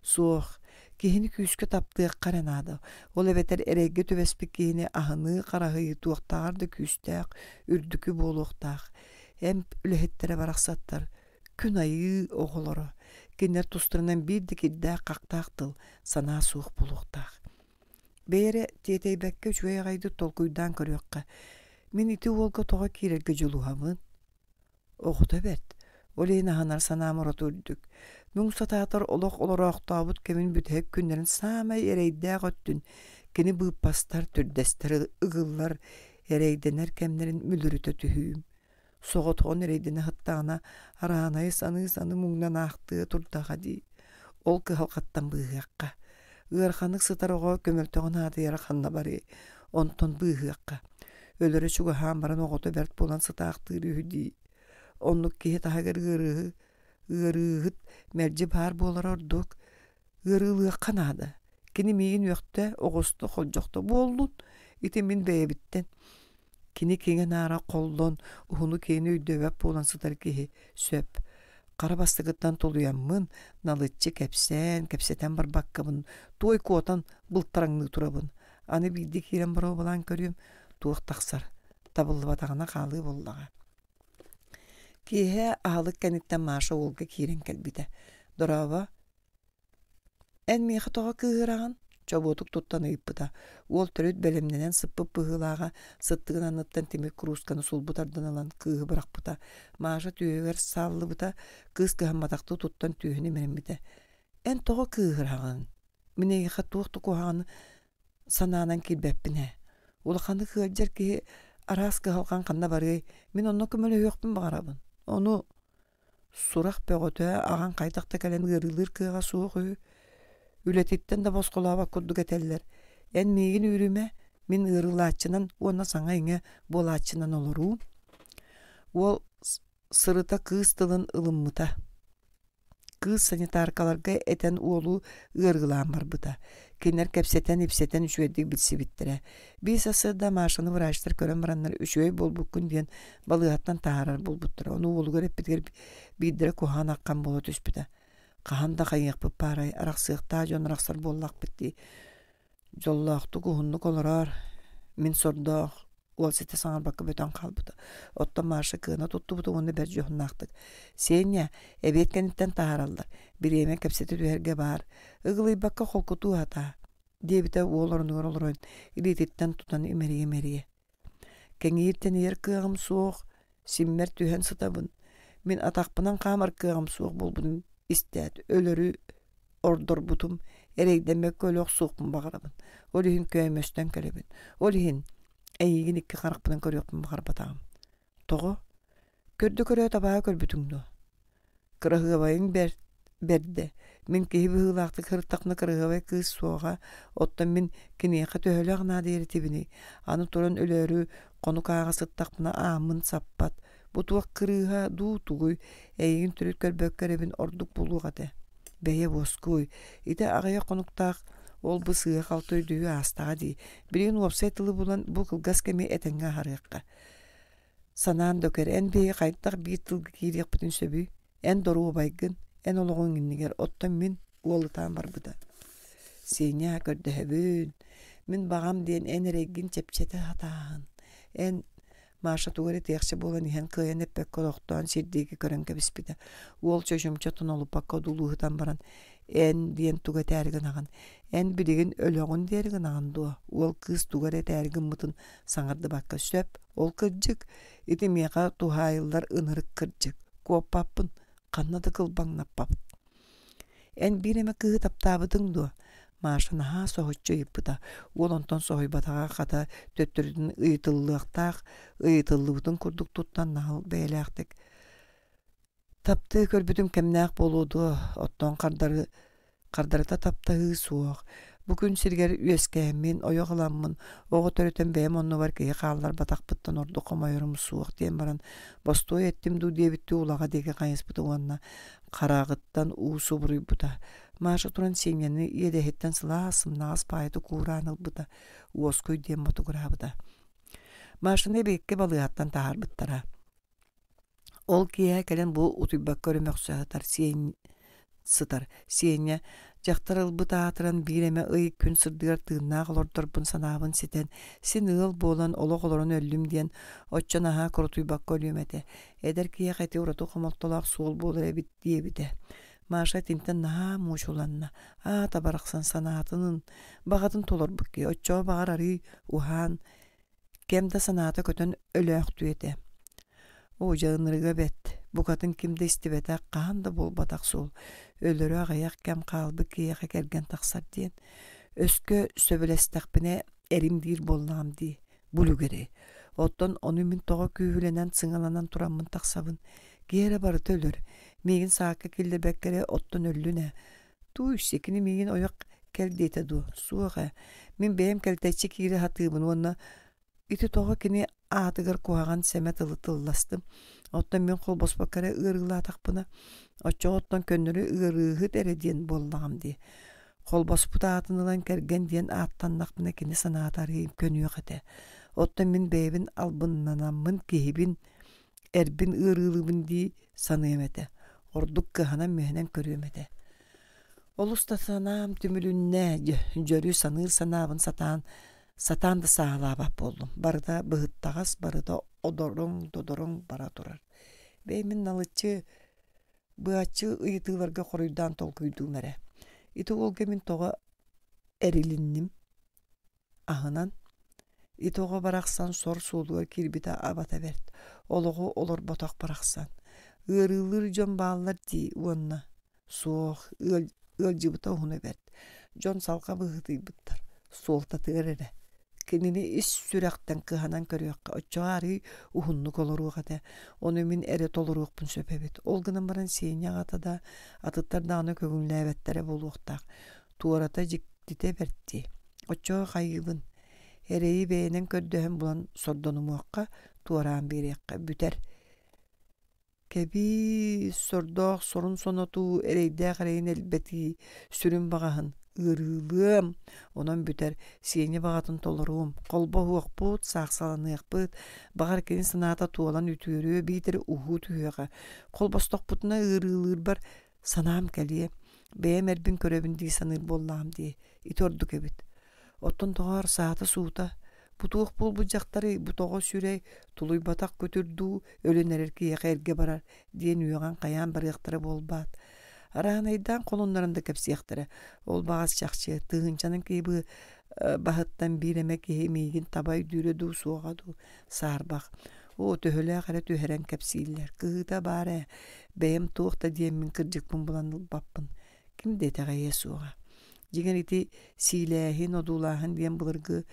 Суох, киһини күүскэ таптыахха эрэ наада. Ол эбэтэр эрэйгэ түбэспит киһини аһыныы, хараһыйыы туохтааҕар да күүстээх, үрдүкү буолуохтаах. Эмп үлэһиттэрэ барахсаттар күн айыы оҕолоро. Кинилэр тустарынан биир да кирдээх-хахтаах тыл, санаа суох буолуохтаах. Бэйэ эрэ тиэтэйбэккэ үчүгэй аҕайдык толкуйдаан көрүөххэ. Мин ити уолга тоҕо киирэргэ дьулуһабын? Оҕото бэрт, ол иһин аһынар санаам ураты үрдүк. Муҥ сатаатар олох олороохтообут кэмин бүтэһик күннэрин саамай эрэйдээх өттүн кини быыппастар, түрдэстэр, ыгыллар, эрэйдэнэр кэмнэрин мүлүрүтэ түһүүм. Соҕотоҕун эрэйдэнэ сыттаҕына, араанайы саныы-саныы муҥнан аахтыа турдаҕа дии. Ол кыһалҕаттан быыһыахха. Ыараханнык сытар оҕо көмөлтөҕө наадыйара ханна барыай, онтон быыһыахха. Өлөрө чугаһаан баран оҕото бэрт буолан сытаахтыыр үһү дии. Оннук киһи таһыгар ыарыыһы ыарыыһыт мэлдьи баар буолара ордук. Ыарыылыахха наада. Кини миигин үөхтэ, оҕусто, холдьохто буоллун. Ити мин бэйэбиттэн. Кини киҥэ-наара холлон, уһуну-киэҥи өйдөөбөт буолан сытар киһи сөп. Хара бастакыттан тулуйаммын, налыччы кэпсээн, кэпсэтэн барбаккабын, туой куотан былтараҥныы турабын. Аны биирдэ киирэн боруобалаан көрүөм, туох тахсар, табыллыбатаҕына хаалыы буоллаҕа. Киэһэ аһылык кэнниттэн Маша уолга киирэн кэлбитэ. «Дорообо, Эн миэхэ тоҕо кыыһыраҕын?» чобуотук туттан ыйыппыта. Уол төрүт бэлэмнэнэн сыппыт быһыылааҕа, сыттыгын анныттан тимир куруусканы сулбу тардан ылан кыыһы бырахпыта. Маша түөһүгэр сааллыбыта, кыыс кыһамматахтыы туттан түөһүн имэриммитэ. «Эн тоҕо кыыһыраҕын? Мин эйиэхэ туох да куһаҕаны санаанан киирбэппин ээ. Улаханнык ыалдьар киһи араас кыһалҕан ханна барыай, мин онно көмөлөһүөхпүн баҕарабын. Ону сурах бөҕөтө аҕаҥ хайдах да кэлэн ыарыылыыр кыаҕа суох үһү. Үлэтиттэн да босхолообот курдук этэллэр. Эн миигин үүрүмэ, мин ыарыылааччынан уонна саҥа-иҥэ буолааччынан олоруум. Уол сырыта кыыс тылын ылыммыта. Кыыс санитаркаларга этэн уолу ыарыылаан барбыта. Кинилэр кэпсэтэн-ипсэтэн үчүгэйдик билсибиттэрэ. Биир сарсыарда Машаны врачтар көрөн бараннар үчүгэй буолбуккун диэн балыыһаттан таһаарар буолбуттара. Ону уолугар эппитигэр биирдэрэ куһаҕан аххан буола түспүтэ. Хаһан да хайыахпыт баарай, арахсыахтаах дьон арахсар буоллахпыт дии. Дьоллоохтук уһуннук олороор, мин сордоох уол ситэ саҥарбакка бөтөн хаалбыта. Оттон Маша кыана туттубута уонна бэрт дьоһуннаахтык: «Сеня, эбиэт кэнниттэн таһаараллар, бириэмэ кэпсэтэ түһэргэ баар, ыгылыйбакка холкутуу сатаа», диэбитэ уол орунугар олорон илиититтэн тутан имэрийэ-имэрийэ. Кэҥиир-тэнийэр кыаҕым суох, симмэр түһэн сытабын. Мин атахпынан хаамар кыаҕым суох буолбутун истээт, өлөрү ордорбутум, эрэйдэммэккэ өлө охсуохпун баҕарабын. Ол иһин көмөстөн кэлэбин. Ол иһин эйигин икки харахпынан көрүөхпүн баҕарбатаҕым. Тоҕо? Көрдө-көрөөт абааһы көрбүтүҥ дуо? Кыраһыабайыҥ бэрт бэрдэ. Мин киһи быһыылаахтык сырыттахпына кыраһыабай кыыс суоҕа, оттон мин киниэхэ төһөлөөх наадыйар этибиний? Аны туран өлөөрү хонук ааҕа сыттахпына ааммын саппат. Бу туох кырыыһа дуу тугуй? Эйигин төрүт көрбөккө эрэбин ордук буолуох этэ. Бэйэ уоскуй. Ити аҕыйах хонуктаах ол-бу сыыһа-халты өйдөһүү аастаҕа дии. Билигин уопсай тылы булан бу кылгас кэми этэҥҥэ аһарыахха. Санаан да көр, эн биһиги хайдах биир тылга киириэхпитин сөбүй? Эн доруобайгын, эн олоҕуҥ иннигэр, оттон мин уол ытаан барбыта. Сеня, көрдөһөбүн, мин баҕам диэн эн эрэйгин чэпчэтэ сатааһын. Эн Маша тугу эрэ этиэхчэ буолан иһэн кыайан эппэккэ олохтоон сир диэки көрөн кэбиспитэ. Уол чочумча тонолуппакка одуулуһутан баран «Эн» диэн тугу этээри гынаҕын? «Эн билигин өлөҕүн диэри гынаҕын дуо?» Уол кыыс тугу эрэ этээри гыммытын саҥардыбакка сөп, ол кырдьык, ити миэхэ туһаайыллар ынырык кырдьык, куоппаппын, ханна да кылбаҥнаппаппын. Эн биир эмэ кыыһы таптаабытыҥ дуо? Маша наһаа соһуччу ыйыппыта. Уол онтон соһуйбатаҕа хата төттөрүтүн ыйытыллыахтаах, ыйытыллыбытын курдук туттан наһыл бэйэлээхтик Таптыы көрбүтүм кэмнээх буолуо дуо, оттон хардары хардарыта таптаһыы суох. Бу күн сиригэр үөскээммин, ойох ыламмын, оҕо төрөтөн бэйэм оннубар киһи хаалларбатахпыттан ордук хомойорум суох диэн баран, бостуой эттим дуу диэбиттии улаҕа диэки хайыспыта уонна хараҕыттан уу субуруйбута. Маша туран Сеняны иэдэһиттэн сылаас сымнаҕас баайытык куураан ылбыта, уоскуй диэн ботугураабыта. Машаны эбиэккэ балыыһаттан таһаарбыттара. Ол киэһэ кэлэн бу утуйбакка өрө мөхсө сытар сиэн сытар Сеня дьахтар ылбыт аатыран биир эмэ ый күн сырдыгар тыыннаах олордорбун санаабын ситэн, син ыал буолан олох олорон өллүм диэн оччо наһаа курутуйбакка өлүөм этэ. Эдэр киһиэхэ ити ураты хомолтолоох суол буолар эбит диэбитэ. Маша итинтэн наһаа муучуланна. Аата барахсан санаатынын, баҕатын толорбут киһи оччоҕо баҕар арыый уһаан Кэм да санаата көтөн өлөөхтүө этэ. Оо, дьэ ынырыга бэрт, букатын ким да истибэтэх, хаһан да буолбатах суол, өлөрө аҕыйах кэм хаалбыт киһиэхэ кэргэн тахсар диэн. Өскө сөбүлэстэхпинэ эрим диир буоллаҕым дии, бу үлүгэри. Оттон ону мин тоҕо күүһүлэнэн сыҥаланан тураммын тахсабын? Киһи эрэ барыта өлөр, миигин саакка киллэрбэккэ эрэ оттон өллүн ээ. Тууй-си, кини миигин ойох кэл диэтэ дуо? Суох ээ, мин бэйэм кэлтэччи киирэ сатыыбын уонна ити тоҕо кини аатыгар куһаҕан сэмэ тылы тылластым. Оттон мин холбоспокко эрэ ыарыылаатахпына, оччоҕо оттон көннөрү ыарыыһыт эрэ диэн буоллаҕым дии. Холбоспут аатын ылан кэргэн диэн ааттаннахпына кини санаата арыый көнүөх этэ. Оттон мин бэйэбин албыннанаммын киһибин эрбин ыарыылыыбын дии саныам этэ, ордук кыһанан-мүһэнэн көрүөм этэ. Олус да санаам түмүлүннэ, дьөрү саныыр санаабын сатаан сатаан да сааһылаабат буоллум. Барыта быһыттаҕас, барыта одоруҥ-додоруҥ бара турар. Бэйэмин налыччы быһаччы ыйытыыларга хоруйдаан толкуйдуум эрэ. Ити уолга мин тоҕо эрилинним? Аһынан, ити оҕо барахсан сор суолугар киирбитэ абата бэрт, олоҕу олорботох барахсан. Ыарыылыыр дьон бааллар дии уонна суох, ыалдьыбыта уһуна бэрт. Дьон салҕа быһыытыйбыттар. Суолтатыгар эрэ. Кинини ис сүрэхтэн кыһанан көрүөххэ, оччоҕо арыый уһуннук олоруох этэ. Ону мин эрэ толоруохпун сөп эбит. Ол гынан баран Сеня аҕата да, атыттар даҕаны көҥүллээбэттэрэ буолуохтаах. Туората дьиктитэ бэрт дии. Оччоҕо хайыыбын? Эрэйи бэйэнэн көрдөһөн булан сордонумуохха, туораан биэриэххэ бүтэр. Кэбиис, сордоох сорун сонотуу, эрэйдээх эрэйин элбэтии, сүрүн баҕаһын ыарыылыам, онон бүтэр, Сеня баҕатын толоруом, холбоһуохпут, саахсаланыахпыт, баҕар кини санаата туолан үтүөрүө биитэр уһуу түһүөҕэ. Холбостохпутуна ыарыылыырбар санаам кэлиэ, бэйэм эрбин көрөбүн дии саныыр буоллаҕым дии, ити ордук эбит. Оттон тоҕоор саата-суута, бу туох буолбут дьахтарый, бу тоҕо сүрэй, тулуйбатах күтүр дуу, өлөн эрэр киһиэхэ эргэ барар диэн үөҕэн-хайаан барыахтара буолбаат. Араанайдаан холуннаран да кэпсиэхтэрэ. Ол баҕас чахчы, тыһыынчанан киһи баһыттан биир эмэ киһи миигин таба өйдүүрэ дуу, суоҕа дуу, саарбах. Оо, төһөлөөх эрэ түһэрэн кэпсииллэр. Кыһыыта баар ээ, бэйэм туох да диэммин кырдьыкпын булан ылбаппын. Ким да итэҕэйиэ суоҕа. Дьиҥэр ити сиилээһин, одуулааһын диэн былыргы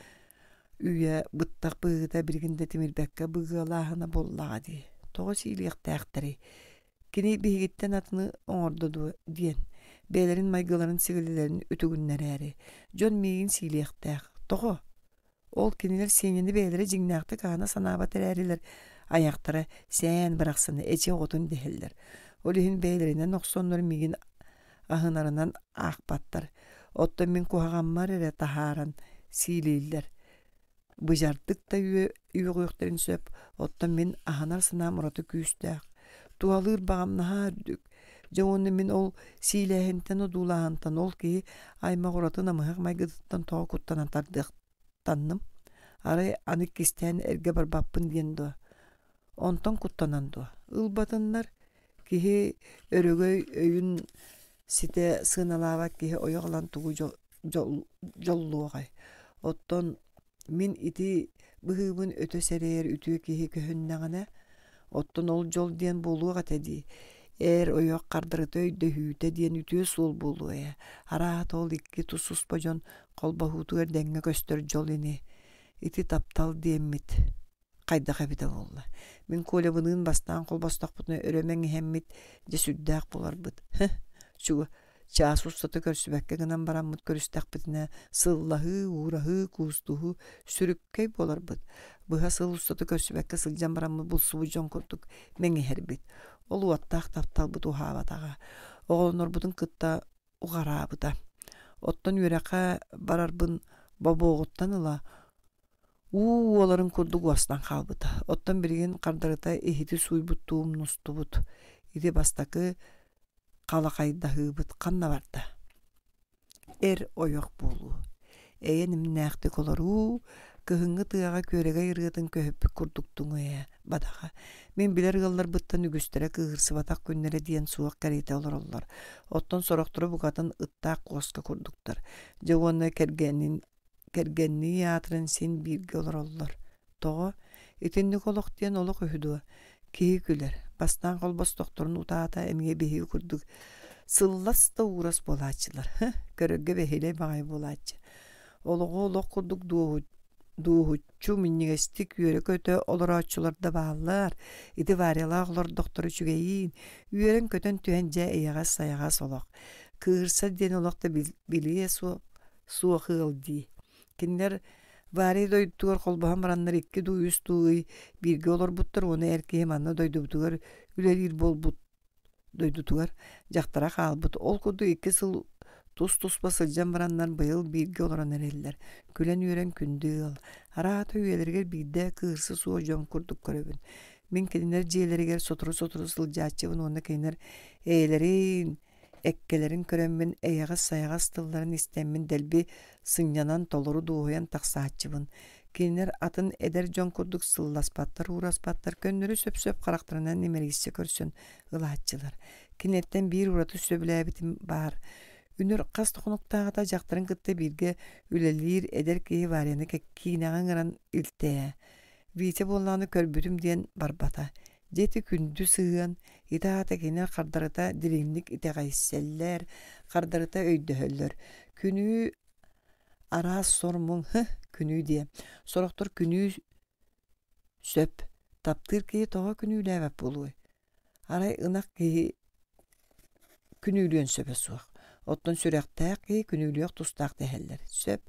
үйэ быттах быһыыта билигин да тимирбэккэ быгыалааһына буоллаҕа дии. Тоҕо сиилиэхтээхтэрий? Кини биһигиттэн атыны оҥордо дуо диэн бэйэлэрин майгыларын-сигилилэрин үтүгүннэрээри дьон миигин сиилиэхтээх. Тоҕо? Ол кинилэр Сеняны бэйэлэрэ дьиҥнээхтик аһына санаабат эрээрилэр айахтара сээн барахсаны эчи оҕотун дэһэллэр. Ол иһин бэйэлэринэн охсоннор миигин аһынарынан аахпаттар. Оттон мин куһаҕаммар эрэ таһааран сиилииллэр. Быдьардык да үөҕүөхтэрин сөп, оттон мин аһынар санаам ураты күүстээх. Туһалыыр баҕам наһаа үрдүк. Дьэ уонна мин ол сиилээһинтэн одуулааһынтан ол киһи аймах ураты намыһах майгытыттан тоҕо куттанан тардыахтанным. Арай аны кистээн эргэ барбаппын диэн дуо? Онтон куттанан дуо? Ылбатыннар киһи өрөгөй өйүн ситэ сыаналаабат киһи ойох ылан тугу дьоллуоҕай? Оттон Мин ити быһыыбын өтө сэрэйэр үтүө киһи көһүннэҕинэ, оттон ол дьол диэн буолуох этэ дии, эр-ойох хардарыта өйдөһүүтэ диэн үтүө суол буолуо ээ, арааһата ол икки тус-туспа дьон холбоһуутугар дэҥҥэ көстөр дьол ини. Ити таптал диэммит хайдах эбитэ буолла. Мин Колябыныын бастаан холбостохпутуна өрө мэҥиһэммит, дьэ сүрдээх буоларбыт. Чуга чаас устата көрсүбэккэ гынан бараммыт көрүстэхпитинэ сыллаһыы, уураһыы, куустуһуу сүрүккэй буоларбыт. Быһа сыл устата көрсүбэккэ сылдьан бараммыт булсубут дьон курдук мэҥиһэрбит. Ол уоттаах тапталбыт уһаабатаҕа. Оҕолонорбутун кытта уҕараабыта. Оттон үөрэххэ барарбын бобуоҕуттан ыла Уу уоларын курдук уостан хаалбыта. Оттон билигин хардарыта иһити сууйбуттуу умнустубут. Ити бастакы халахайдаһыыбыт ханна барда? Эр-ойох буолуу. Эйэ нэмнээхтик олоруу, кыһыҥҥы тыаҕа күөрэгэй ырыатын көһүппүт курдук туҥуйа бадаҕа. Мин билэр ыалларбыттан үгүстэрэ кыыһырсыбатах күннэрэ диэн суох кэриэтэ олороллор. Оттон сорохторо букатын ыттаах куоска курдуктар. Дьэ уонна кэргэнин кэргэннии аатыран син бииргэ олороллор. Тоҕо? Итинник олох диэн олох үһү дуо? Киһи күлэр. Бастаан холбостохторун утаата эмиэ биһиги курдук сыллас да уурас буолааччылар. Көрөргө бэһиэлэй баҕайы буолааччы. Олоҕу олох курдук дуоһуччу минньигэстик үөрэ-көтө олорооччулар да бааллар. Ити Варялаах олордохтор үчүгэйиин, үөрэн-көтөн түһэн дьэ эйэҕэс-сайаҕас олох. Кыыһырсар диэн олох да билиэ суох суох ыал дии. Кинилэр Варя дойдутугар холбоһон бараннар икки дуу, үс дуу ый бииргэ олорбуттар уонна эр киһи манна дойдубутугар үлэлиир буолбут дойдутугар дьахтара хаалбыт. Ол курдук икки сыл тус-туспа сылдьан бараннар быйыл бииргэ олорон эрэллэр. Күлэн-үөрэн күндү ыал. Араата үйэлэригэр биирдэ кыырсы суох дьон курдук көрөбүн. Мин кинилэр дьиэлэригэр сотору-сотору сылдьааччыбын уонна кинилэр эйэлэрин, Эккэлэрин көрөммүн, эйэҕэс-сайаҕас тылларын истэммин дэлби сынньанан толору дуоһуйан тахсааччыбын. Кинилэр атын эдэр дьон курдук сылласпаттар-уураспаттар, көннөрү сөп-сөп харахтарынан имэрийсэ көрсөн ылааччылар. Кинилэртэн биир ураты сөбүлээбитим баар. Үнүр хас да хонуктааҕыта дьахтарын кытта бииргэ үлэлиир эдэр киһи Варяны киинэҕэ ыҥыран илтэ ээ. Витя буоллаҕына көрбүтүм диэн барбата. Дьэ ити күндү сыһыан, ити аата кинилэр хардарыта дириҥник итэҕэйсэллэр, хардарыта өйдөһөллөр. Күнүү Араас сор-муҥ һы күнүү диэ. Сорохтор күнүү сөп. Таптыыр киһи тоҕо күнүүлээбэт буолуой? Арай ынах киһи күнүүлүөн сөбө суох. Оттон сүрэхтээх киһи күнүүлүөх тустаах дэһэллэр. Сөп.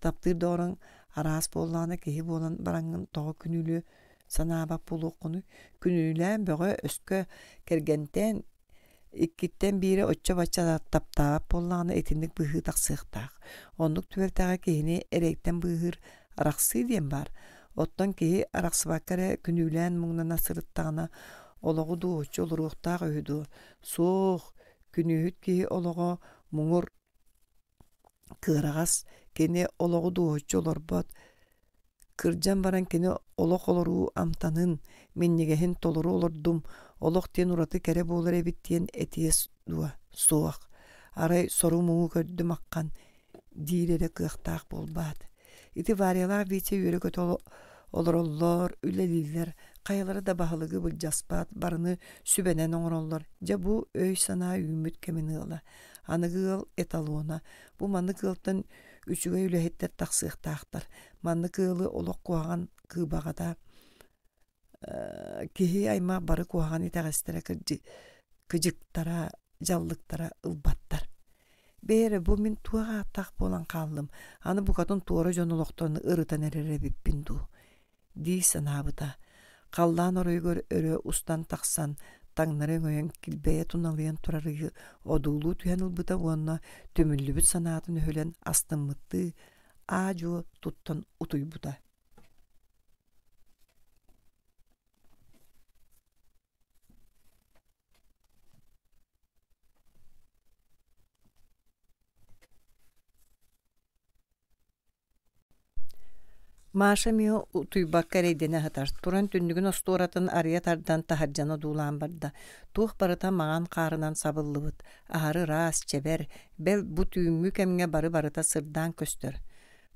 Таптыыр доҕоруҥ араас буоллаҕына киһи буолан бараҥҥын тоҕо күнүүлүө санаабат буолуоххунуй? Күнүүлээн бөҕө өскө кэргэнтэн иккиттэн биирэ оччо-бачча таптаабат буоллаҕына итинник быһыы тахсыахтаах. Оннук түбэлтэҕэ киһини эрэйтэн быыһыыр арахсыы диэн баар. Оттон киһи арахсыбакка эрэ күнүүлээн муҥнана сырыттаҕына олоҕу дуоһуччу олоруохтаах үһү дуо? Суох, күнүүһүт киһи олоҕо муҥур кыараҕас, кини олоҕу дуоһуччу олорбот. Кырдьан баран кини олох олоруу амтанын, минньигэһин толору олордум, олох диэн ураты кэрэ буолар эбит диэн этиэ дуо? Суох. Арай сору-муҥу көрдүм аххан диир эрэ кыахтаах буолбаат. Ити Варялаах Витя үөрэ-көтө олороллор, үлэлииллэр, хайалара да баһылыгы былдьаспат, барыны сүбэнэн оҥороллор. Дьэ бу өй-санаа үүммүт кэмин ыала. Аныгы ыал эталона. Бу маннык ыалтан үчүгэй үлэһиттэр тахсыахтаахтар. Маннык ыалы олох куһаҕан кыыбаҕата киһи аймах бары куһаҕан итэҕэстэрэ кыдьыктара, дьаллыктара ылбаттар. Бэйэ эрэ бу мин туох ааттаах буолан хааллым, аны букатын туора дьон олохторун ырытан эрэр эбиппин дуу дии санаабыта. Халлаан оройугар өрө устан тахсан, таҥнары өҥөйөн килбэйэ туналыйан турар ыйы одуулуу түһэн ылбыта уонна түмүллүбүт санаатын өһүлэн астыммыттыы аа-дьуо туттан утуйбута. Маша эмиэ утуйбакка эрэйдэнэ сытар, туран түннүгүн остуоратын арыйа тардан таһырдьаны одуулаан барда. Туох барыта маҥан хаарынан сабыллыбыт, аһары ыраас, чэбэр, бэл бу түүҥҥү кэмҥэ бары-барыта сырдаан көстөр.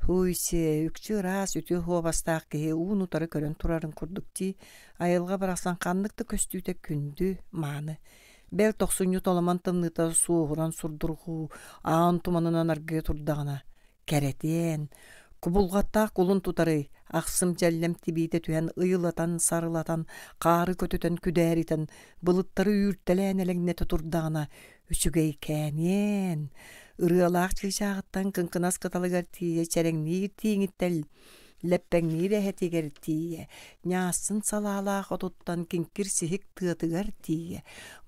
Һуй-сиэ, үкчү ыраас, үтүө суобастаах киһи уун-утары көрөн турарын курдук дии, айылҕа барахсан ханнык да көстүүтэ күндү, мааны. Бэл тохсунньу толомон тымныыта суоһуран сурдурҕуу, аан туманынан аргыйа турдаҕына, кэрэтиэн, кубулҕаттаах кулун тутарый, ахсым дьэллэм тибиитэ түһэн ыйылатан, сарылатан, хаары көтүтэн күдээритэн, былыттары үүртэлээн элэҥнэтэ турдаҕына, Үчүгэйкээниэн, ырыалаах чыычааҕыттан кыҥкынас кыталыгар тиийэ чэрэҥниир тииҥиттэн лэппэҥниир эһэтигэр тиийэ, ньаассын салаалаах отуттан киҥкир сиһик тыатыгар тиийэ,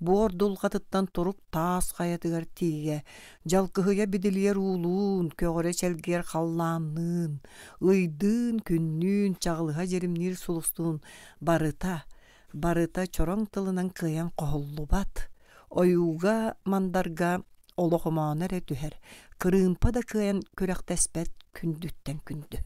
буор дулҕатыттан турук таас хайатыгар тиийэ, дьалкыһыйа бидилийэр уулуун, көҕөрө чэлгийэр халлаанныын, ыйдыын, күннүүн, чаҕылыһа дьиримниир сулустуун барыта, барыта чороҥ тылынан кыайан хоһуллубат Ойууга, мандарга олох омооно эрэ түһэр, кырыымпа да кыайан күрэхтэспэт күндүттэн күндү.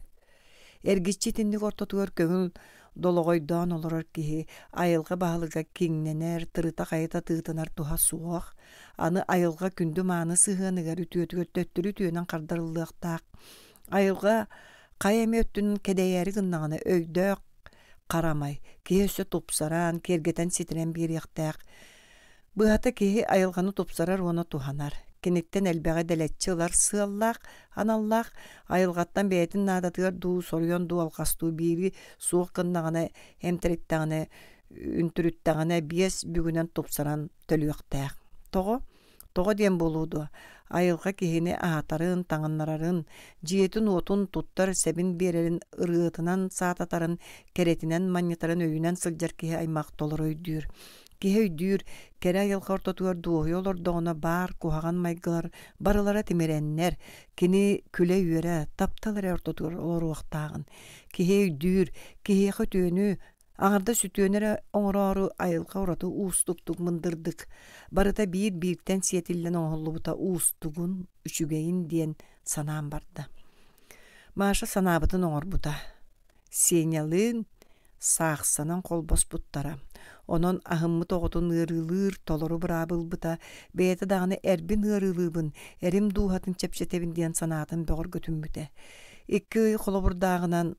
Эргиччи итинник ортотугар көҥүл долоҕойдоон олорор киһи айылҕа баһылыга киҥнэнэр, тырыта-хайыта тыытынар туһа суох. Аны айылҕа күндү-мааны сыһыаныгар үтүөтүгэр төттөрү үтүөнэн хардарыллыахтаах. Айылҕа хайа эмэ өттүн кэдэйээри гыннаҕына өйдөөх харамай, киһи өссө тупсаран, киэргэтэн ситэрэн биэриэхтээх. Быһата киһи айылҕаны тупсарар уонна туһанар. Киниттэн элбэҕи дэлэччи ылар сыаллаах, аналлаах, айылҕаттан бэйэтин наадатыгар дуу, соруйан дуу алҕастуу биири суох гыннаҕына, эмтэриттэҕинэ, үнтүрүттэҕинэ биэс бүгүнэн тупсаран төлүөхтээх. Тоҕо? Тоҕо диэн буолуо дуо, айылҕа киһини аһатарын, таҥыннарарын, дьиэтин-уотун туттар сэбин биэрэрин ырыатынан саататарын, кэрэтинэн манньытарын өйүнэн сылдьар киһи аймах толору өйдүүр. Киһи өйдүүр, кэрэ айылҕа ортотугар дуоһуйа олордоҕуна баар куһаҕан майгылар барылара тимирэннэр, кини күлэ-үөрэ, таптал эрэ ортотугар олоруохтааҕын. Киһи өйдүүр, киһиэхэ үтүөнү, Аҥардас үтүөнү эрэ оҥороору айылҕа ураты уустуктук мындырдык, барыта биир-бииртэн сиэтиллэн оҥоһуллубута уустугун, үчүгэйин диэн санаан барда. Маша санаабытын оҥорбута. Сенялыын саахсанан холбоспуттара. Онон аһыммыт оҕотун ыарыылыыр толору быраабы ылбыта, бэйэтэ даҕаны эрбин ыарыылыыбын, эрим дууһатын чэпчэтэбин диэн санаатын бөҕөргөтүммүтэ. Икки ый холобурдааҕынан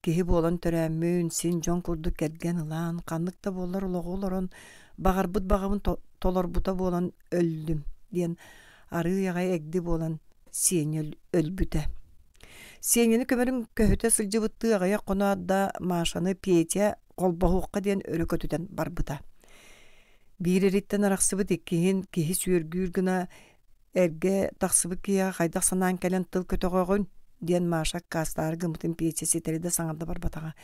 Киһи буолан төрөөммүн, син дьон курдук кэргэн ылан, ханнык да буоллар олоҕу олорон, баҕарбыт баҕабын толорбута буолан өллүм диэн арыый аҕай эгди буолан Сеня өлбүтэ. Сиэнньэни көмөрүн көһүтэ сылдьыбыттыы аҕыйах хоноот да Машаны Петя холбоһуохха диэн өрө көтүтэн барбыта. Биир эриттэн арахсыбыт иккиһин киһи сүөргүүр гына эргэ тахсыбыт киһиэхэ хайдах санаан кэлэн тыл көтөҕөҕүн диэн Маша аккаастаары гыммытын Петя ситэри да саҥарда барбатаҕа.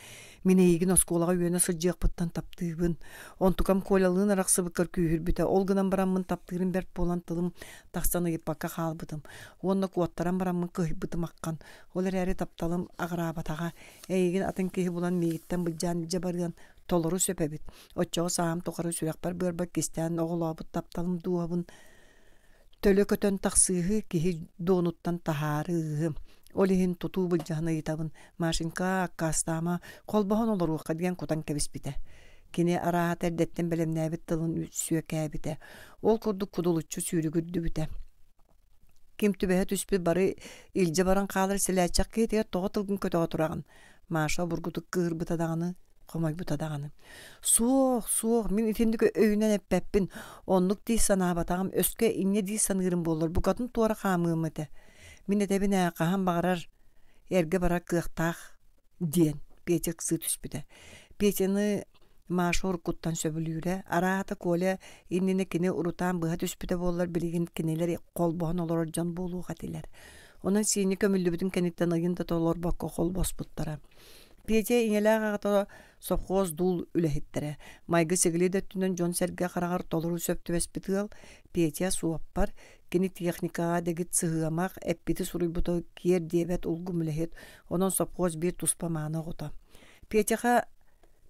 Мин эйигин оскуолаҕа үөрэнэ сылдьыахпыттан таптыыбын. Онтукам Колялыын арахсыбыккар күүһүрбүтэ. Ол гынан бараммын таптыырым бэрт буолан тылым тахсан ыйыппакка хаалбытым. Уонна куоттаран бараммын кыһыйбытым аххан. Ол эрээри тапталым аҕыраабатаҕа. Эйигин атын киһи булан миигиттэн былдьаан илдьэ барыан толору сөп эбит. Оччоҕо сааһым тухары сүрэхпэр быарбар кистээн оҕолообут тапталым дууһабын төлө көтөн тахсыыһы киһи дуонуттан таһаарыыһы. Ол иһин тутуу былдьаһан ыйытабын, Машенька, аккаастаама, холбоһон олоруохха диэн кутан кэбиспитэ. Кини арааһата эрдэттэн бэлэмнээбит тылын сүөкээбитэ. Ол курдук кудулуччу сүүрүгүрдүбүтэ. Ким түбэһэ түспүт бары илдьэ баран хаалар сэлээччэх киһитигэр тоҕо тылгын көтөҕө тураҕын? Маша обургутук кыыһырбыта даҕаны, хомойбута даҕаны. Суох, суох, мин итинник өйүнэн эппэппин, оннук дии санаабатаҕым, өскө инньэ дии саныырым буоллар, букатын туора хаамыам этэ. Мин этэбин ээ, хаһан баҕарар эргэ барар кыахтаах диэн Петя ыксыы түспүтэ. Петяны Маша уруккуттан сөбүлүүрэ. Араата Коля иннинэ кини урутаан быһа түспүтэ буоллар, билигин кинилэр холбоһон олорор дьон буолуох этилэр. Онон сиини көмүллүбүтүн кэнниттэн ыйын да толорбокко холбоспуттара. Петя ийэлээх аҕата совхоз дуул үлэһиттэрэ. Майгы-сигили да өттүнэн дьон-сэргэ хараҕар толору сөп түбэспит ыал Петя суоппар, кини техникаҕа дэгит сыһыамах, эппити суруйбута киэр диэбэт улгум үлэһит, онон совхоз биир туспа мааны оҕото. Петяҕа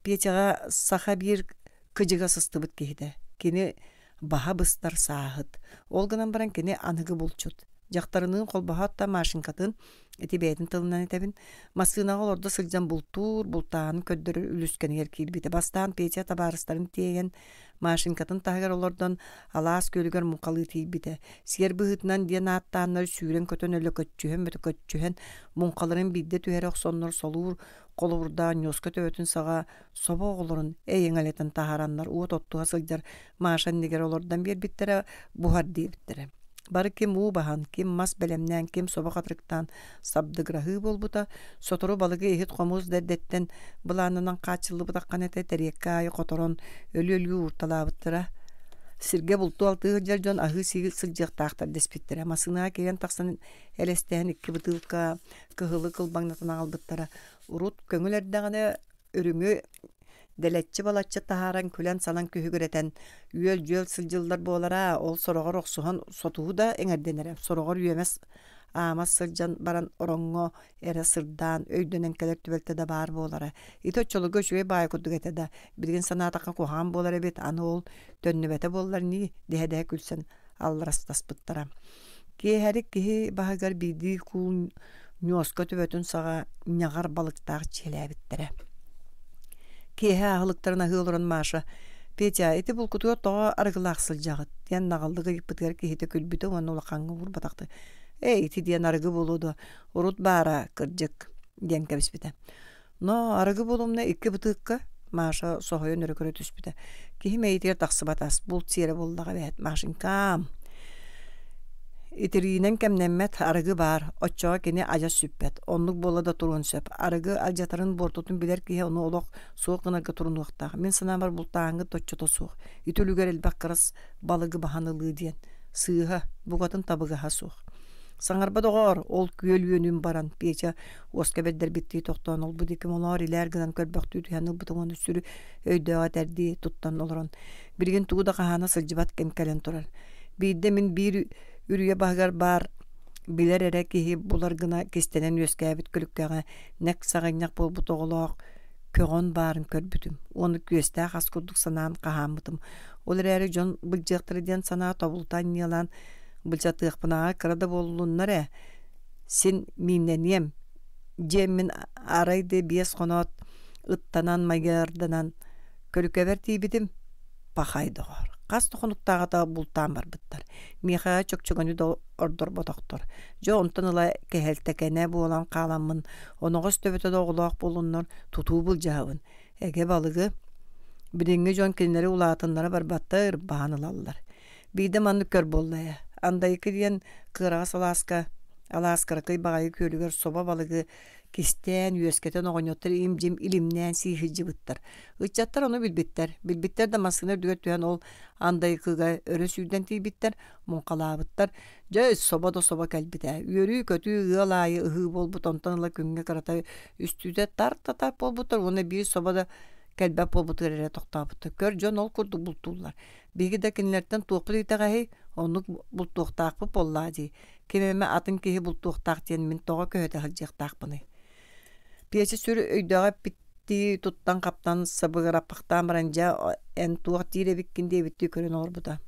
Петяҕа саха биир кыдьыга сыстыбыт киһитэ. Кини баһа быстар сааһыт. Ол гынан баран кини аныгы булчут. Дьахтарыныын холбоһоот да Машенькатын, ити бэйэтин тылынан этэбин, массыынаҕа олордо сылдьан бултуур, бултааһынын көрдөрөр үлүскэнигэр киирбитэ. Бастаан Петя табаарыстарын тиэйэн, Машенькатын таһыгар олордон алаас күөлүгэр муҥхалыы тиийбитэ. Сиэр быһыытынан диэн ааттааннар сүүрэн-көтөн өлөкөччүһэн-мөтөкөччүһэн муҥхаларын биирдэ түһэрэ охсоннор солуур холобурдаан ньуоска төбөтүн саҕа собо оҕолорун эйэҥэлэтэн таһаараннар уот оттуһа сылдьар Маша иннигэр олордон биэрбиттэрэ, буһар диэбиттэрэ. Бары ким уу баһан, ким мас бэлэмнээн, ким собо хатырыктаан сабдыгыраһыы буолбута, сотору балыгы иһит-хомус да эрдэттэн былаанынан хааччыллыбытаххына этэ тэриэккэ аайы хоторон өлүү-өлүү уурталаабыттара. Сиргэ бултуу-алтыы сылдьар дьон аһыы-сии сылдьыахтаахтар дэспиттэрэ. Массыынаҕа киирэн тахсан элэстэһэн икки бытыылка кыһылы кылбаҥнатан аҕалбыттара. Урут көҥүл эрдэҕинэ үрүҥү дэлэччи-балаччы таһааран күлэн-салан күһүгүрэтэн үөл-дьүөл сылдьыллар буолара, ол сороҕор охсуһан сотуһу да эҥэрдэнэрэ, сороҕор үөмэс аамас сылдьан баран ороҥҥо эрэ сырдаан өйдөнөн кэлэр түбэлтэ да баар буолара. Ити оччолорго үчүгэй баайы курдук этэ да, билигин санаатахха куһаҕан буолар эбит, аны ол төннүбэтэ буоллар нии дэһэ-дэһэ күлсэн алларастаспыттара. Киэһэрик киһи баһыгар биирдии куул ньуоска төбөтүн саҕа ньаҕар балыктаах дьиэлээбиттэрэ. Киэһэ аһылыктарын аһыы олорон Маша «Петя, ити булкутугар тоҕо арыгылаах сылдьаҕыт?» диэн наҕыллык ыйыппытыгар киһитэ күлбүтэ уонна улахаҥҥа уурбатахтыы «Эй, ити диэн арыгы буолуо дуо? Урут баара, кырдьык» диэн кэбиспитэ. Но арыгы буолумна икки бытыыкка Маша соһуйан өрө көрө түспүтэ. Киһи мэйиитигэр тахсыбат ас, булт сиэрэ буоллаҕа эбээт, Машенькам. Итириинэн кэмнэммэт арыгы баар, оччоҕо кини адьас сүппэт, оннук буола да туруон сөп. Арыгы алдьатарын буортутун билэр киһи ону олох суох гынарга турунуохтаах. Мин санаабар бултааһыҥҥыт оччото суох. Ити үлүгэр элбэх кырас балыгы баһан ылыы диэн. Сыыһа, букатын табыгаһа суох. Саҥарба доҕоор, ол күөл үөнүн баран, Петя уоска бэрдэрбиттии тохтоон олбу диэки молоор илээр гынан көрбөхтүү түһэн ылбытым уонна сүрү өйдөөҕө этэрдии туттан олорон билигин тугу да хаһаана сылдьыбат кэм кэлэн турар. Биирдэ мин биир үрүйэ баһыгар баар билэр эрэ киһи булар гына кистэнэн үөскээбит күлүккэҕэ нэк саҕынньах буолбут оҕолоох көҕөн баарын көрбүтүм уонна күөстээх ас курдук санаан хаһааммытым. Ол эрээри дьон былдьыахтара диэн санаа тобулута анньыалаан былдьатыахпынааҕар кыра да буоллуннар ээ, син мииннэниэм, дьиэммин арай да биэс хоноот ыттанан майгыарданан көлүкэбэр тиийбитим, пахай доҕоор, хас да хонуктааҕыта бултаан барбыттар, миэхэ чөкчөҥөнү да ордорботохтор. Дьэ онтон ыла кэһэлтэкэнэ буолан хааламмын, оноҕос төбөтө да оҕолоох буоллуннар тутуу былдьаһабын, эгэ балыгы. Билиҥҥи дьон кинилэри улаатыннара барбаттар, баһан ылаллар. Биирдэ маннык көр буолла ээ. Андайыкы диэн кыараҕас алааска Алаас кыракый баҕайы күөлүгэр собо балыгы кистээн, үөскэтэн оҕонньоттор им-дьим илимнээн сии сылдьыбыттар. Ыччаттар ону билбиттэр. Билбиттэр да массыына үрдүгэр түһэн ол андайкыга өрө сүүрдэн тиийбиттэр, муҥхалаабыттар. Дьэ, собо да собо кэлбитэ. Үөрүү-көтүү ыал аайы ыһыы буолбут, онтон ыла күҥҥэ кырата үстүүтэ тар-татар буолбуттар уонна биир собо да кэлбэт буолбутугар эрэ тохтообуттар. Көр, дьон ол курдук бултууллар. Биһиги да кинилэртэн туохпут итэҕэһий, оннук бултуохтаахпыт буоллаа дии. Ким эмэ атын киһи бултуохтаах диэн мин тоҕо көһүтэ сылдьыахтаахпыный? Пиэсэ сүр өйдөөҕө эппиттии туттан-хаптан сабыгыраппахтаан баран дьэ эн туох диир эбиккин диэбиттии көрөн олорбута.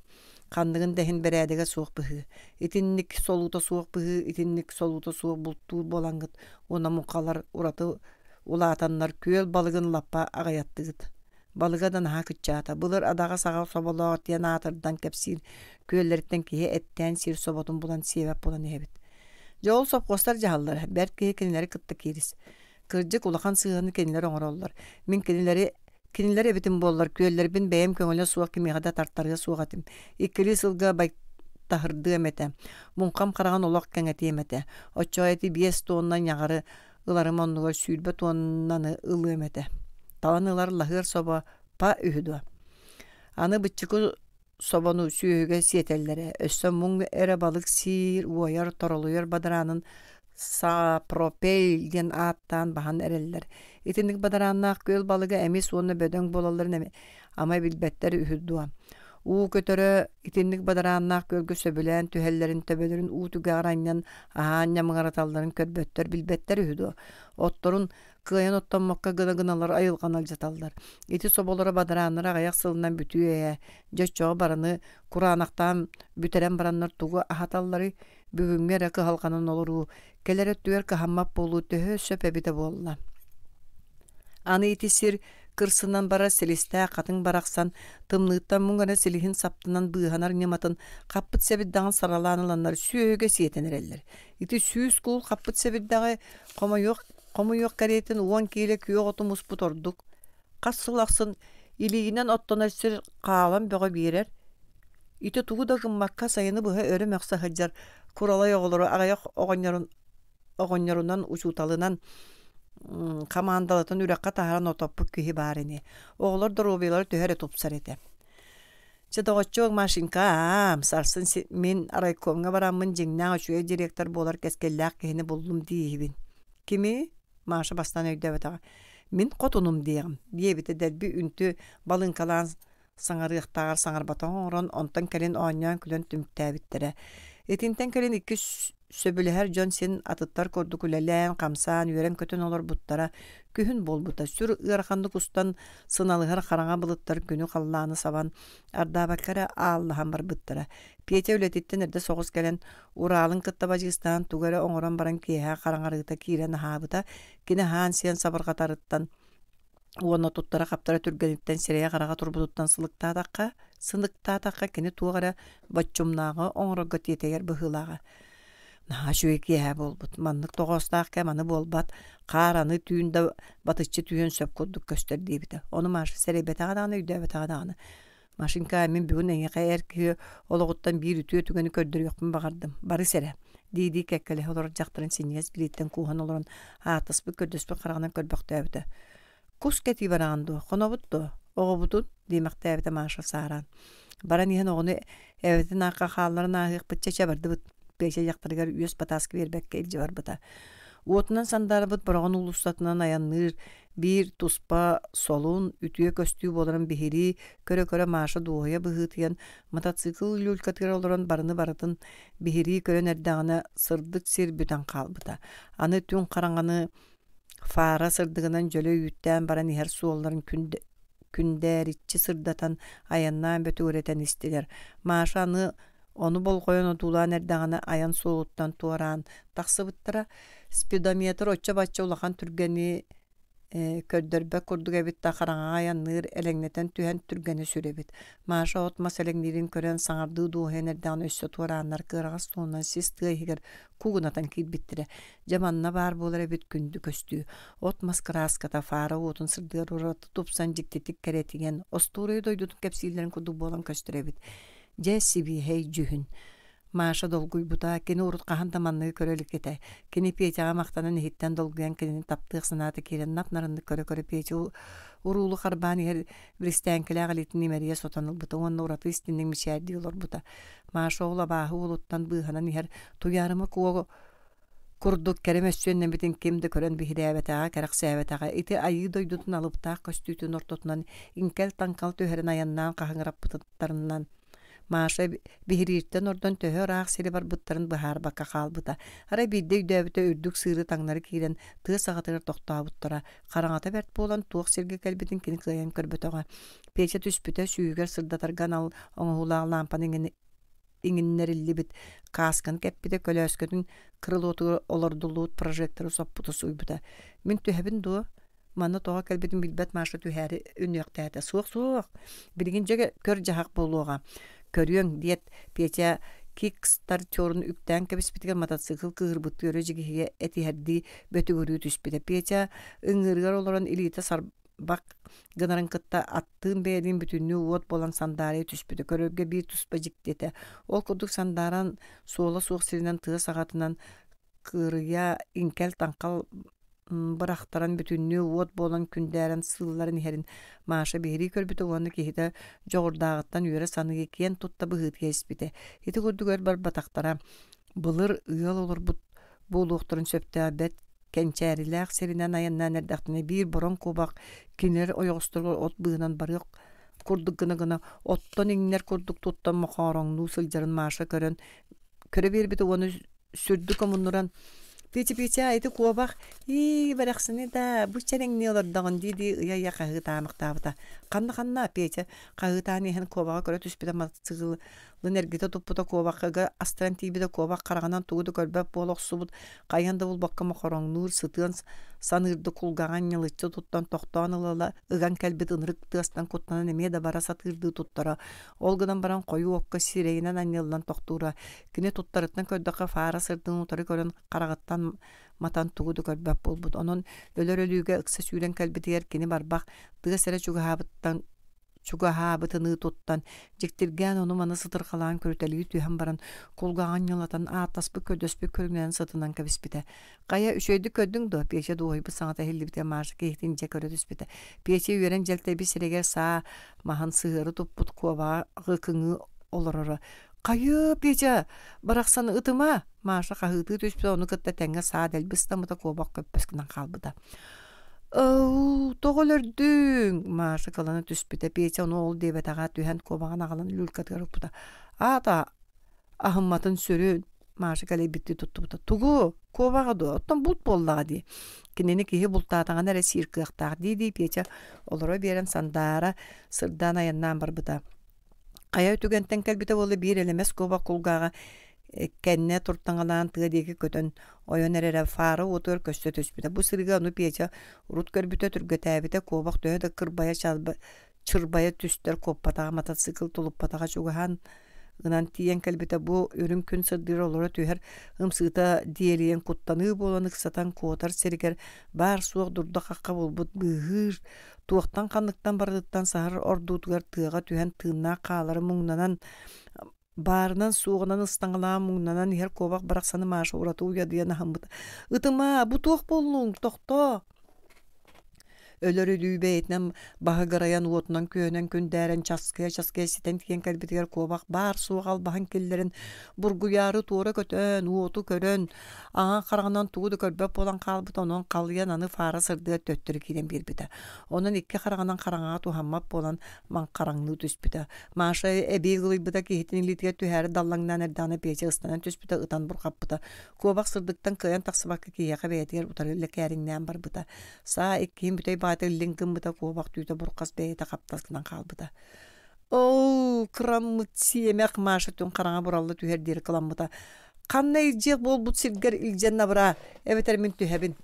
Ханныгын да иһин бэрээдэгэ суох быһыы. Итинник солуута суох быһыы, итинник солуута суох бултуур буолаҥҥыт уонна муҥхалар ураты улаатаннар күөл балыгын лаппа аҕыйаттыгыт. Балыга да наһаа кыччаата. Былыр адаҕа саҕа соболоох диэн аатырдан кэпсиир күөллэриттэн киһи эттээн сир соботун булан сиэбэт буолан иһэбит. Дьэ ол сопхуостар дьаһаллара, бэрт киһи кинилэри кытта киирис. Кырдьык улахан сыыһаны кинилэр оҥороллор. Мин кинилэри кинилэр эбитим буоллар күөллэрбин бэйэм көҥүлэ суох кимиэхэ да тартарыа суох этим. Иккилии сылга байтаһырдыам этэ. Муҥхам хараҕын олох кэҥэтиэм этэ. Оччоҕо ити 5 тонна ньаҕары ыларым оннугар 20 туоннаны ылыам этэ. Талан ылар лаһыар собо па үһү дуо? Аны быччыкы собону сүөһүгэ сиэтэллэрэ, өссө муҥ эрэ балык сиир, уойар, торолуйар бадараанын сапропель диэн ааттаан баһан эрэллэр. Итинник бадарааннаах күөл балыга эмис уонна бөдөҥ буолалларын ама билбэттэр үһү дуо? Уу көтөрө итинник бадарааннаах күөлгэ сөбүлээн түһэллэрин, төбөлөрүн уу түгэҕэр анньан аһаан ньамыҥараталларын көрбөттөр, билбэттэр үһү дуо? Отторун кыайан оттоммокко гына-гыналар айылҕаны алдьаталлар. Ити соболоро бадарааннара аҕыйах сылынан бүтүө ээ. Дьэ оччоҕо барыны кураанахтаан бүтэрэн бараннар тугу аһаталларый? Бүгүҥҥү эрэ кыһалҕанан олоруу, кэлэр өттүгэр кыһаммат буолуу төһө сөп эбитэ буолла? Аны ити сир кырсынан барар силистээх хатыҥ барахсан тымныыттан муҥ эрэ силиһин саптынан быыһанар ньыматын хаппыт сэбирдэҕин саралаан ыланнар сүөһүгэ сиэтэн эрэллэр. Ити 100 куул хаппыт сэбирдэҕи хомойуох, хомуйуох кэриэтин 10 киилэ күөх оту муспут ордук. Хас сыл ахсын илиигинэн оттонор сир хаалан бөҕө биэрэр. Ити тугу да гыммакка сайыны быһа өрө мөхсө сылдьар куралай оҕолору аҕыйах оҕонньорун оҕонньорунан, учууталынан хамаандалатан үрэххэ таһааран отоппут киһи баар ини. Оҕолор доруобуйалара төһө эрэ тупсар этэ. Чэ, доҕоччуок, Машенька, сарсын мин райкомҥа бараммын дьиҥнээх үчүгэй директор буолар кэскиллээх киһини буллум дииһибин. Кими? Маша бастаан өйдөөбөтөҕө. Мин хотунум диэҕим, диэбитэ дэлби үнтү балыыҥкалаан саҥарыахтааҕар саҥарбатаҕын оҥорон, онтон кэлин оонньоон-күлэн түмүктээбиттэрэ. Итинтэн кэлин икки сөбүлэһэр дьон син атыттар курдук үлэлээн, хамсаан, үөрэн-көтөн олорбуттара. Күһүн буолбута. Сүр ыараханнык устан сыналыһар хараҥа былыттар күнү халлааны сабан, ардаабакка эрэ ааллаһан барбыттара. Петя үлэтиттэн эрдэ соҕус кэлэн, Уралын кытта бадьыыстаан тугу эрэ оҥорон баран киэһэ хараҥарыыта киирэн аһаабыта. Кини аһаан-сиэн сабырҕатарыттан уонна туттара-хаптара түргэниттэн сирэйэ-хараҕа турбутуттан сылыктаатахха, сыныктаатахха кини туох эрэ боччумнааҕы оҥорорго тиэтэйэр быһыылааҕа. Наһаа үчүгэй киэһэ буолбут. Маннык тоҕоостоох кэм аны буолбат. Хаар аны түүн да батыччы түһүөн сөп курдук көстөр диэбитэ. Ону Маша сэрэйбэтэҕэ даҕаны, өйдөөбөтөҕө даҕаны. Машенька, мин бүгүн эйиэхэ эр киһи олоҕуттан биир үтүө түгэни көрдөрүөхпүн баҕардым. Барыс эрэ, дии-дии кэккэлэһэ олорор дьахтарын синньигэс билииттэн кууһан олорон ааттаспыт, көрдөспүт хараҕынан көрбөхтөөбүтэ. Кус кэтии бараҕын дуо? Хонобут дуо? Оҕобутун? диэмэхтээбитэ Маша саараан. Баран иһэн оҕону эбэтин аахха хаалларан ааһыахпыт чэ-чэ бардыбыт. Петя дьахтарыгар үөс батааска биэрбэккэ илдьэ барбыта. Уотунан сандаарбыт бороҕон уулуссатынан айанныыр биир туспа солун, үтүө көстүү буоларын биһирии, көрө-көрө Маша дуоһуйа быһыытыйан мотоцикл люлькатыгар олорон барыны барытын биһирии көрөн эрдэҕинэ сырдык сир бүтэн хаалбыта. Аны түҥ хараҥаны фара сырдыгынан дьөлө үүттээн баран иһэр суолларын күндээриччи сырдатан айаннаан бөтүгүрэтэн истилэр. Маша аны ону болҕойон одуулаан эрдэҕинэ айан суолуттан туораан тахсыбыттара. Спидометр оччо-бачча улахан түргэни көрдөрбөт курдук эбит да хараҥаҕа айанныыр элэҥнэтэн түһэн түргэнэ сүр эбит. Маша от-мас элэҥниирин көрөн саҥардыы дуоһуйан эрдэҕинэ өссө туорааннар кыараҕас суолунан сис тыа иһигэр куугунатан киирбиттэрэ. Дьэ манна баар буолар эбит күндү көстүү. От-мас кырааската фара уотун сырдыгар ураты тупсан дьиктитик кэрэтийэн, остуоруйа дойдутун кэпсииллэрин курдук буолан көстөр эбит. Дьэ сибиэһэй дьүһүн. Маша долгуйбута, кини урут хаһан да манныгы көрө илик этэ. Кини Петяҕа махтанан иһиттэн долгуйан кинини таптыах санаата киирэн нап-нарыннык көрө-көрө Петя уруулу харбаан иһэр биристээҥкилээх илиитин имэрийэ сотон ылбыта уонна ураты истинник мичээрдии олорбута. Маша ол абааһы уолуттан быыһанан иһэр Туйаарыма Куо курдук кэрэ мөссүөннэммитин ким да көрөн биһирээбэтэҕэ, кэрэхсээбэтэҕэ. Ити айыы дойдутун алыптаах көстүүтүн ортотунан иҥкэл-таҥкал түһэрин айаннаан хаһыҥыраппыттарынан Маша биһирииртэн ордон төһө ыраах сири барбыттарын быһаарбакка хаалбыта. Арай биирдэ өйдөөбүтэ үрдүк сыыры таҥнары киирэн тыа саҕатыгар тохтообуттара. Хараҥата бэрт буолан туох сиргэ кэлбитин кини кыайан көрбөтөҕө. Петя түспүтэ, сүүһүгэр сырдатарга анал оҥоһуулаах лаампаны иҥиннэриллибит каасканы кэппитэ, көлөөскөтүн крылотугар олордуллубут прожекторы соппута сууйбута. «Мин түһэбин дуо?» Манна тоҕо кэлбитин билбэт Маша түһээри үнүөхтээтэ. «Суох-суох, билигин дьэ көр-дьаһах буолуоҕа, көрүөҥ» диэт Петя кикстартерун үктээн кэбиспитигэр мотоцикл кыыһырбыттыы өрө дьигиһийэ этиһэрдии бөтүгүрүү түспүтэ. Петя ыҥыырыгар олорон илиитэ сарбах гынарын кытта аттыын бэйэлиин бүтүннүү уот буолан сандаарыйа түспүтэ. Көрөргө биир туспа дьикти этэ. Ол курдук сандааран суола суох сиринэн тыа саҕатынан кыырыйа иҥкэл-таҥхал бырахтаран бүтүннүү уот буолан күндээрэн сыылларан иһэрин Маша биһирии көрбүтэ уонна киһитэ дьоҕурдааҕыттан үөрэ саныы киэн тутта быһыытыйа испитэ. Ити курдук өр барбатахтара. Былыр ыал олорбут буолуохтарын сөптөөх бэрт кэнчээрилээх сиринэн айаннаан эрдэхтэринэ биир бороҥ куобах кинилэр ойоҕосторугар от быыһынан барыах курдук гына-гына оттон иҥнэр курдук туттан мохоороҥнуу сылдьарын Маша көрөн көрө биэрбитэ уонна сүрдүк омуннуран «Петя-Петя, ити куобах, ии, бэрэхсини да, бу чэрэҥнии олордоҕун» дии-дии ыйа-ыйа хаһыытаамахтаабыта. «Ханна-ханна?» Петя хаһыытаан иһэн куобаҕы көрө түспүтэ матасыыкылын эргитэ туппута куобахха астаран тиийбитэ куобах хараҕынан тугу да көрбөт буола охсубут, хайаан да булбакка мохороҥнуур, сытыан саныырдык кулгааҕын ньылыччы туттан тохтоон ыла-ыла ыган кэлбит ынырык тыастан куттанан эмиэ да бара сатыырдыы туттара. Ол гынан баран хойуу окко сирэйинэн анньыллан тохтуура. Кини туттарыттан көрдөххө фара сырдыгын утары көрөн хараҕыттан матан тугу да көрбөт буолбут. Онон өлөр өлүүгэ ыкса сүүрэн кэлбитигэр кини барбах тыас эрэ чугаһаабыттан чугаһаабытыныы туттан, дьиктиргээн ону-маны сытырҕалаан көрүтэлии түһэн баран, кулгааҕын ньылатан ааттаспыт-көрдөспүт көрүҥүнэн сытынан кэбиспитэ. Хайа, үчүгэйдик көрдүҥ дуо? Петя дуоһуйбут саҥата иһиллибитэ Маша киһитин дьэ көрө түспүтэ. Петя үөрэн дьэлтэйбит сиригэр саа маһын сыһыары туппут куобаҕы кыҥыы олороро. «Хайыы, Петя, барахсан ытыма!» Маша хаһыытыы түспүтэ, ону кытта тэҥҥэ саа дэлби ыстаммыта куобах көппөс гынан хаалбыта. «Ыы, тоҕо өлөрдүҥ?» Маша кылана түспүтэ. Петя ону ол диэбэтэҕэ, түһэн куобаҕын аҕалан люлькатыгар укпута. «Аата, аһымматын сүрүн!» Маша кэлэйбиттии туттубута. «Тугу? Куобаҕа дуо? Оттон булт буоллаҕа дии. Кинини киһи бултаатаҕына эрэ сиир кыахтаах» дии-дии Петя олоро биэрэн сандаара сырдаан айаннаан барбыта. Хайа үтүгэнтэн кэлбитэ буолла биир элэмэс куобах кулгааҕа кэннэ туртаҥалаан тыа диэки көтөн ойон эрэрэ фара уотугар көстө түспүтэ. Бу сырыыга ону Петя урут көрбүтэ, түргэтээбитэ, куобах төһө да кырбайа чырбайа түстэр куоппатаҕа, мотоцикл тулуппатаҕа чугаһаан ынан тиийэн кэлбитэ бу үрүҥ күн сырдыыр олоро түһэр ымсыыта диэлийэн куттаныы буолан ыксатан куотар сиригэр баар-суох дурда-хахха буолбут быыһыыр туохтан-ханныктан барытыттан саһар ордуутугар тыаҕа түһэн тыыннаах хаалары муҥнанан баарынан суоҕунан ыстаҥалаан муҥнанан иһэр куобах барахсаны Маша ураты уйадыйан аһыммыта «Ытыма, бу туох буоллуҥ? Тохтоо!» Өлөр өлүү бэйэтинэн баһыгырайан уотунан-күөнэн күндээрэн часкыйа-часкыйа ситэн тиийэн кэлбитигэр куобах баар-суох албаһын киллэрэн бургуйаары туора көтөн, уоту көрөн, аҥан хараҕынан тугу да көрбөт буолан хаалбыта, онон халыйан аны фара сырдыгар төттөрү киирэн биэрбитэ. Онон икки хараҕынан хараҥаҕа туһаммат буолан маҥхараҥныы түспүтэ. Маша эбии ыгылыйбыта киһитин илиитигэр түһээри даллаҥнаан эрдэҕинэ Петя ыстанан түспүтэ, ытан бурҕаппыта. Куобах сырдыктан кыайан тахсыбакка киһиэхэ бэйэтигэр утары лэкээриҥнээн барбыта. Саа иккиһин бүтэй баата иллиҥ гыммыта, куобах түүтэ бурҕас бэйэтэ хаптас гынан хаалбыта. Оо, кыраммыт сиэмэх Маша түҥ хараҥа буралла түһэр диэри кыламмыта. Ханна илдьиэх буолбут сиргэр илдьэн абыраа, эбэтэр мин түһэбин.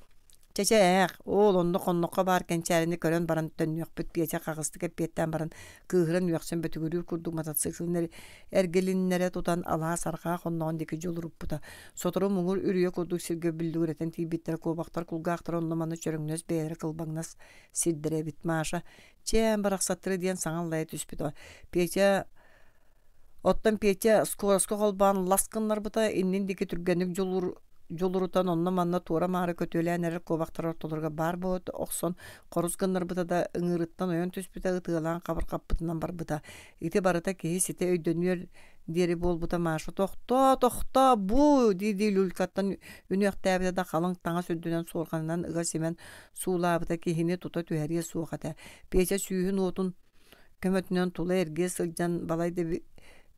Чэ-чэ ээх, оол онно хонноххо баар кэнчээрини көрөн баран төннүөхпүт Петя хаҕыстык эппиэттээн баран кыыһыран үөхсэн бөтүгүрүүр курдук мотоциклын эргилиннэрэ тутан алаас арҕаа хонноҕун диэки дьулуруппута. Сотору муҥур үрүйэ курдук сиргэ бүллүгүрэтэн тиийбиттэрэ куобахтар кулгаахтара онно-манна чөрөҥнөс бэйэлэрэ кылбаҥнас сирдэрэ эбит. Маша, чээн барахсаттары диэн саҥа аллайа түспүт. Петя Оттон Петя скороска холбоон лас гыннарбыта, иннин диэки түргэнник дьулуур дьулурутан онно-манна туора-маары көтүөлээн эрэр куобахтар ортолоругар баар буола охсон хорус гыннарбыта да ыҥыырыттан ойон түспүтэ ытыалаан хабырҕаппытынан барбыта. Ити барыта киһи ситэ өйдөнүөр диэри буолбута Маша «Тохтоо, тохтоо, бу!» дии-дии люлькаттан үнүөхтээбитэ да халыҥ таҥас үрдүнэн суорҕанынан ыга симэн суулаабыта киһини тута түһэриэ суох этэ. Петя сүүһүн уотун көмөтүнэн тула эргийэ сылдьан балайда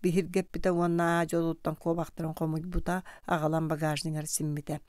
биһиргэппитэ уонна аа дьолуттан куобахтарын хомуйбута, аҕалан багажнигар симмитэ.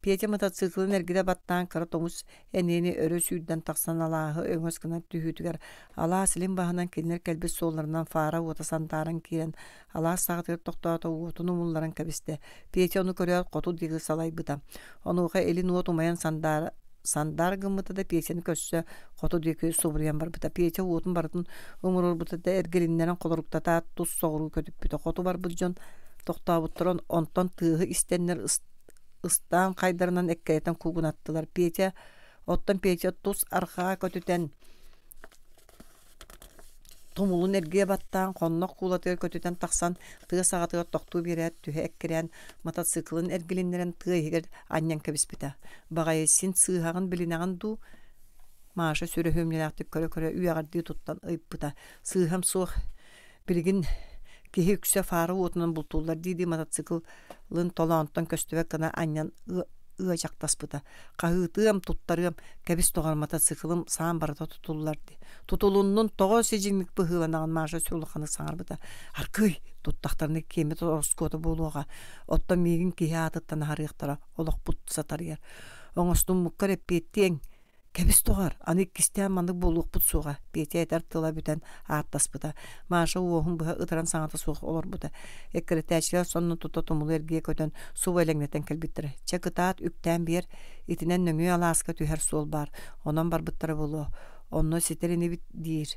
Петя мотоциклын эргитэ баттаан кыра тоҥус эниэни өрө сүүрдэн тахсан алааһы өҥөс гынан түһүүтүгэр алаас илин баһынан кинилэр кэлбит суолларынан фара уота сандааран киирэн алаас саҕатыгар тохтоото уотун умулларан кэбистэ. Петя ону көрөөт хоту диэки салайбыта. Онуоха илин уот умайан сандаара сандаар гыммыта да Петяны көрсө хоту диэки субуруйан барбыта. Петя уотун барытын умуруорбута да эргилиннэрэн холоруктатаат тус соҕуруу көтүппүтэ. Хоту барбыт дьон тохтообуттарын онтон тыаһы истэннэр ыстаан хайдарынан эккирэтэн куугунаттылар. Петя оттон Петя тус арҕаа көтүтэн Тумулун эргийэ баттаан, хоннох куулатыгар көтүтэн тахсан, тыа саҕатыгар тохтуу биэрээт, түһэ эккирээн, мотоциклын эргилиннэрэн тыа иһигэр анньан кэбиспитэ. Баҕайы син сыыһаҕын билинэҕин дуу? Маша сүрүһүмньүлээхтик көрө-көрө үөҕэрдии туттан ыйыппыта. Сыыһам суох, билигин киһи үксэ фара уотунан бултууллар дии-дии мотоциклын толоонтон көстүбэт гына анньан ыадьахтаспыта. Хаһыытыам, туттарыам, кэбис тоҕор мотоциклым саам барыта тутуллар дии. Тутулуннун тоҕо сидьиҥник быһыыланаҕын Маша сүр улаханнык саҥарбыта. Аргыый, туттахтарына киэммит ороскуота буолуоҕа. Оттон миигин киһи аатыттан аһарыахтара, олохпут сатарыйар. Оҥостуммуккар эппиэттиэҥ, Кэбис доҕор, аны иккистээн маннык буолуохпут суоҕа, Петя этэр тыла бүтэн ааттаспыта. Маша уоһун быһа ытыран саҥата суох олорбута. Эккирэтээччилэр сонно тута тумулу эргийэ көтөн, субу элэҥнэтэн кэлбиттэрэ. Чэ кытаат, үктээн биэр, итинэн нөҥүө алааска түһэр суол баар, онон барбыттара буолуо. Онно ситэр инибит диир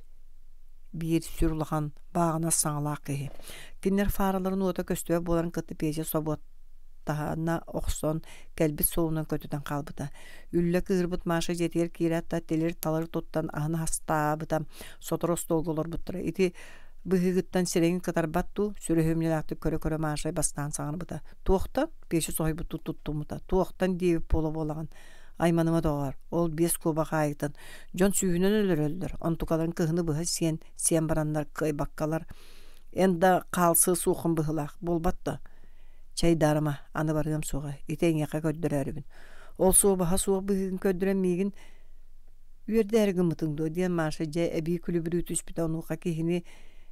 биир сүр улахан бааҕынас саҥалаах киһи. Кинилэр фараларын уота көстүбэт буоларын кытта Петя собуоттаһана охсон, кэлбит суолунан көтүтэн хаалбыта. Үллэ кыыһырбыт Маша дьиэтигэр киирээт да тилир-талыр туттан аһын астаабыта, сотору остуолга олорбуттара. Ити быһыыгыттан сирэйиҥ кытарбат дуу, сүрүһүмньүлээхтик көрө-көрө Маша бастаан саҥарбыта. Туохтан? Пиэчи соһуйбуттуу туттуммута. Туохтан диэбит буола-буолаҕын. Айманыма доҕоор, ол биэс куобах аайытын дьон сүүһүнэн өлөрөллөр, онтукаларын кыһыны быһа сиэн, сиэн бараннар кыайбаккалар. Эн да хаалсыа суоххун быһыылаах, буолбат да? Чэй даарыма, аны барыам суоҕа, ити эйиэхэ көрдөрөөрүбүн. Ол суобаһа суох быһыыгын көрдөрөн миигин үөрдээри гыммытыҥ дуо диэн Маша дьэ эбии күлүбүрүү түспүтэ онуоха киһини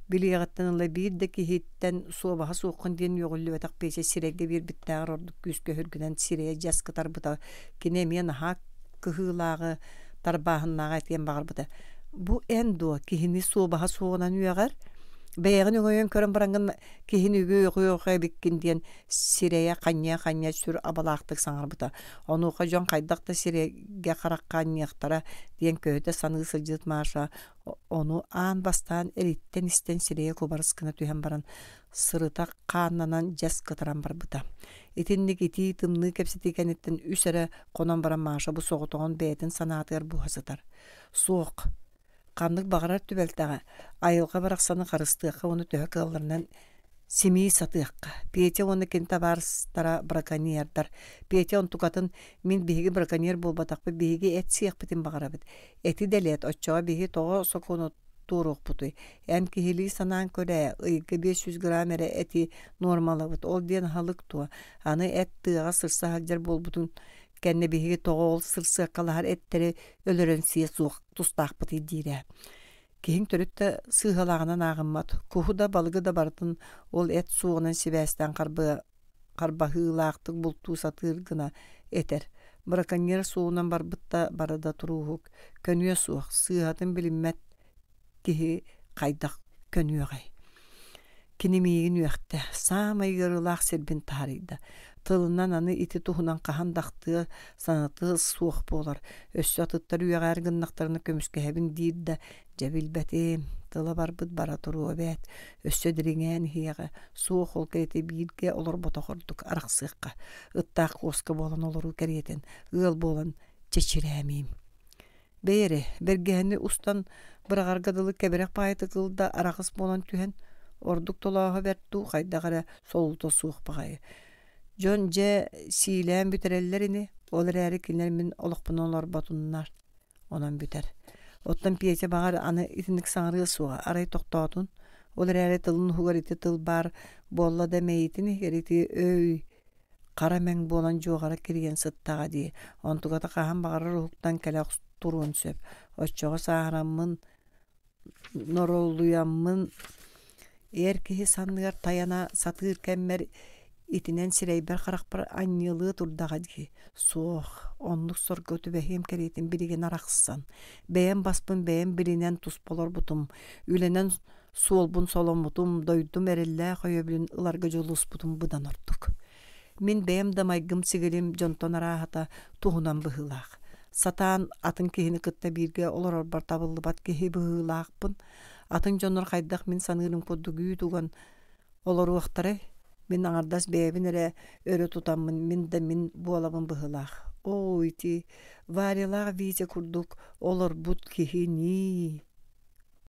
билиэҕиттэн ыла биир да киһиттэн суобаһа суоххун диэн үөҕүллүбэтэх Петя сирэйгэ биэрбиттээҕэр ордук күүскэ өһүргэнэн сирэйэ дьэс кытарбыта кини эмиэ наһаа кыһыылааҕы тарбааһыннааҕы этиэн баҕарбыта бу эн дуо киһини суобаһа суоҕунан үөҕэр бэйэҕин өҥөйөн көрөн бараҥҥын киһини үгү-үгү эбиккин диэн сирэйэ ханньа-ханньа сүр абалаахтык саҥарбыта. Онуоха дьон хайдах да сирэйгэ харахха анньыахтара диэн көһүтэ саныы сылдьыбыт Маша ону аан бастаан эриттэн истэн сирэйэ кубарыс гына түһэн баран сырыта хааннанан дьэс кытаран барбыта. Итинник итии-тымныы кэпсэтии кэнниттэн үс эрэ хонон баран Маша бу соҕотоҕун бэйэтин санаатыгар буһа сытар. Суох, Ханнык баҕарар түбэлтэҕэ айылҕа барахсаны харыстыахха уонна төһө кыалларынан симии сатыахха. Петя уонна кини табаарыстара браконьердар. Петя онтукатын мин биһиги браконьер буолбатахпыт, биһиги эт сиэхпитин баҕарабыт. Эти дэлиэт, оччоҕо биһиги тоҕо сокуону туоруохпутуй? Эн киһилии санаан көр ээ, ыйга 500 грамм эрэ эти нуормалабыт, ол диэн аһылык дуо? Аны эт тыаҕа сырса сылдьар буолбутун кэннэ биһиги тоҕо ол сырсыаккалаһар эттэри өлөрөн сиэ суох тустаахпытый диирэ. Киһиҥ төрүт да сыыһалааҕынан ааҕыммат, куһу да балыгы да барытын ол эт суоҕунан сибээстээн харбаһыылаахтык бултуу сатыыр гына этэр. Браконьер суолунан барбыт да бары да турууһук, көнүө суох, сыыһатын билиммэт киһи хайдах көнүөҕэй Кини миигин үөхтэ, саамай ыарыылаах сирбин таарыйда. Тылынан аны ити туһунан хаһан да ахтыа, санатыа суох буолар. Өссө атыттар үөҕээр гыннахтарына көмүскэһэбин диир да, дьэ билбэтим, тыла барбыт бара туруо эбээт. Өссө дириҥээн иһиэҕэ, суох ол кэриэтэ бииргэ олорботох ордук арахсыахха. Ыттаах куоска буолан олоруу кэриэтин, ыал буолан чэчирээмиим. Бэйи эрэ, бэргэһэни устан быраҕарга дылы кэбирэх баайытык ыл да араҕас буолан түһэн, Ордук толооһо бэрт дуу, хайдах эрэ солуута суох баҕайы. Дьон дьэ сиилээн бүтэрэллэр ини, ол эрээри кинилэр мин олохпун олорботуннар. Онон бүтэр. Оттон Петя баҕар аны итинник саҥарыа суоҕа, арай тохтоотун. Ол эрээри тылын уһугар ити тыл баар буолла да мэйиитин иһигэр ити өй хара мэҥ буолан дьуоҕара кирийэн сыттаҕа дии. Онтуката хаһан баҕарар уһуктан кэлэ туруон сөп. Оччоҕо сааһыраммын, норолуйаммын эр киһи санныгар тайана сатыыр кэммэр итинэн сирэйбэр-харахпар анньыалыы турдаҕа дии. Суох, оннук сорго түбэһиэм кэриэтин билигин арахсан, бэйэм баспын бэйэм билинэн туспа олорбутум, үлэнэн суолбун соломмутум, дойдум эрэллээх өйөбүлүн ыларга дьулуспутум быдан ордук. Мин бэйэм да майгым-сигилим дьонтон арааһата туһунан быһыылаах. Сатаан атын киһини кытта бииргэ олорорбор табыллыбат киһи быһыылаахпын. Атын дьоннор хайдах мин саныырым курдук үүт уган олоруохтарай? Мин аҥардас бэйэбин эрэ өрө тутаммын мин да мин буолабын быһыылаах. Оо, ити Варялаах Витя курдук олорбут киһи ньии.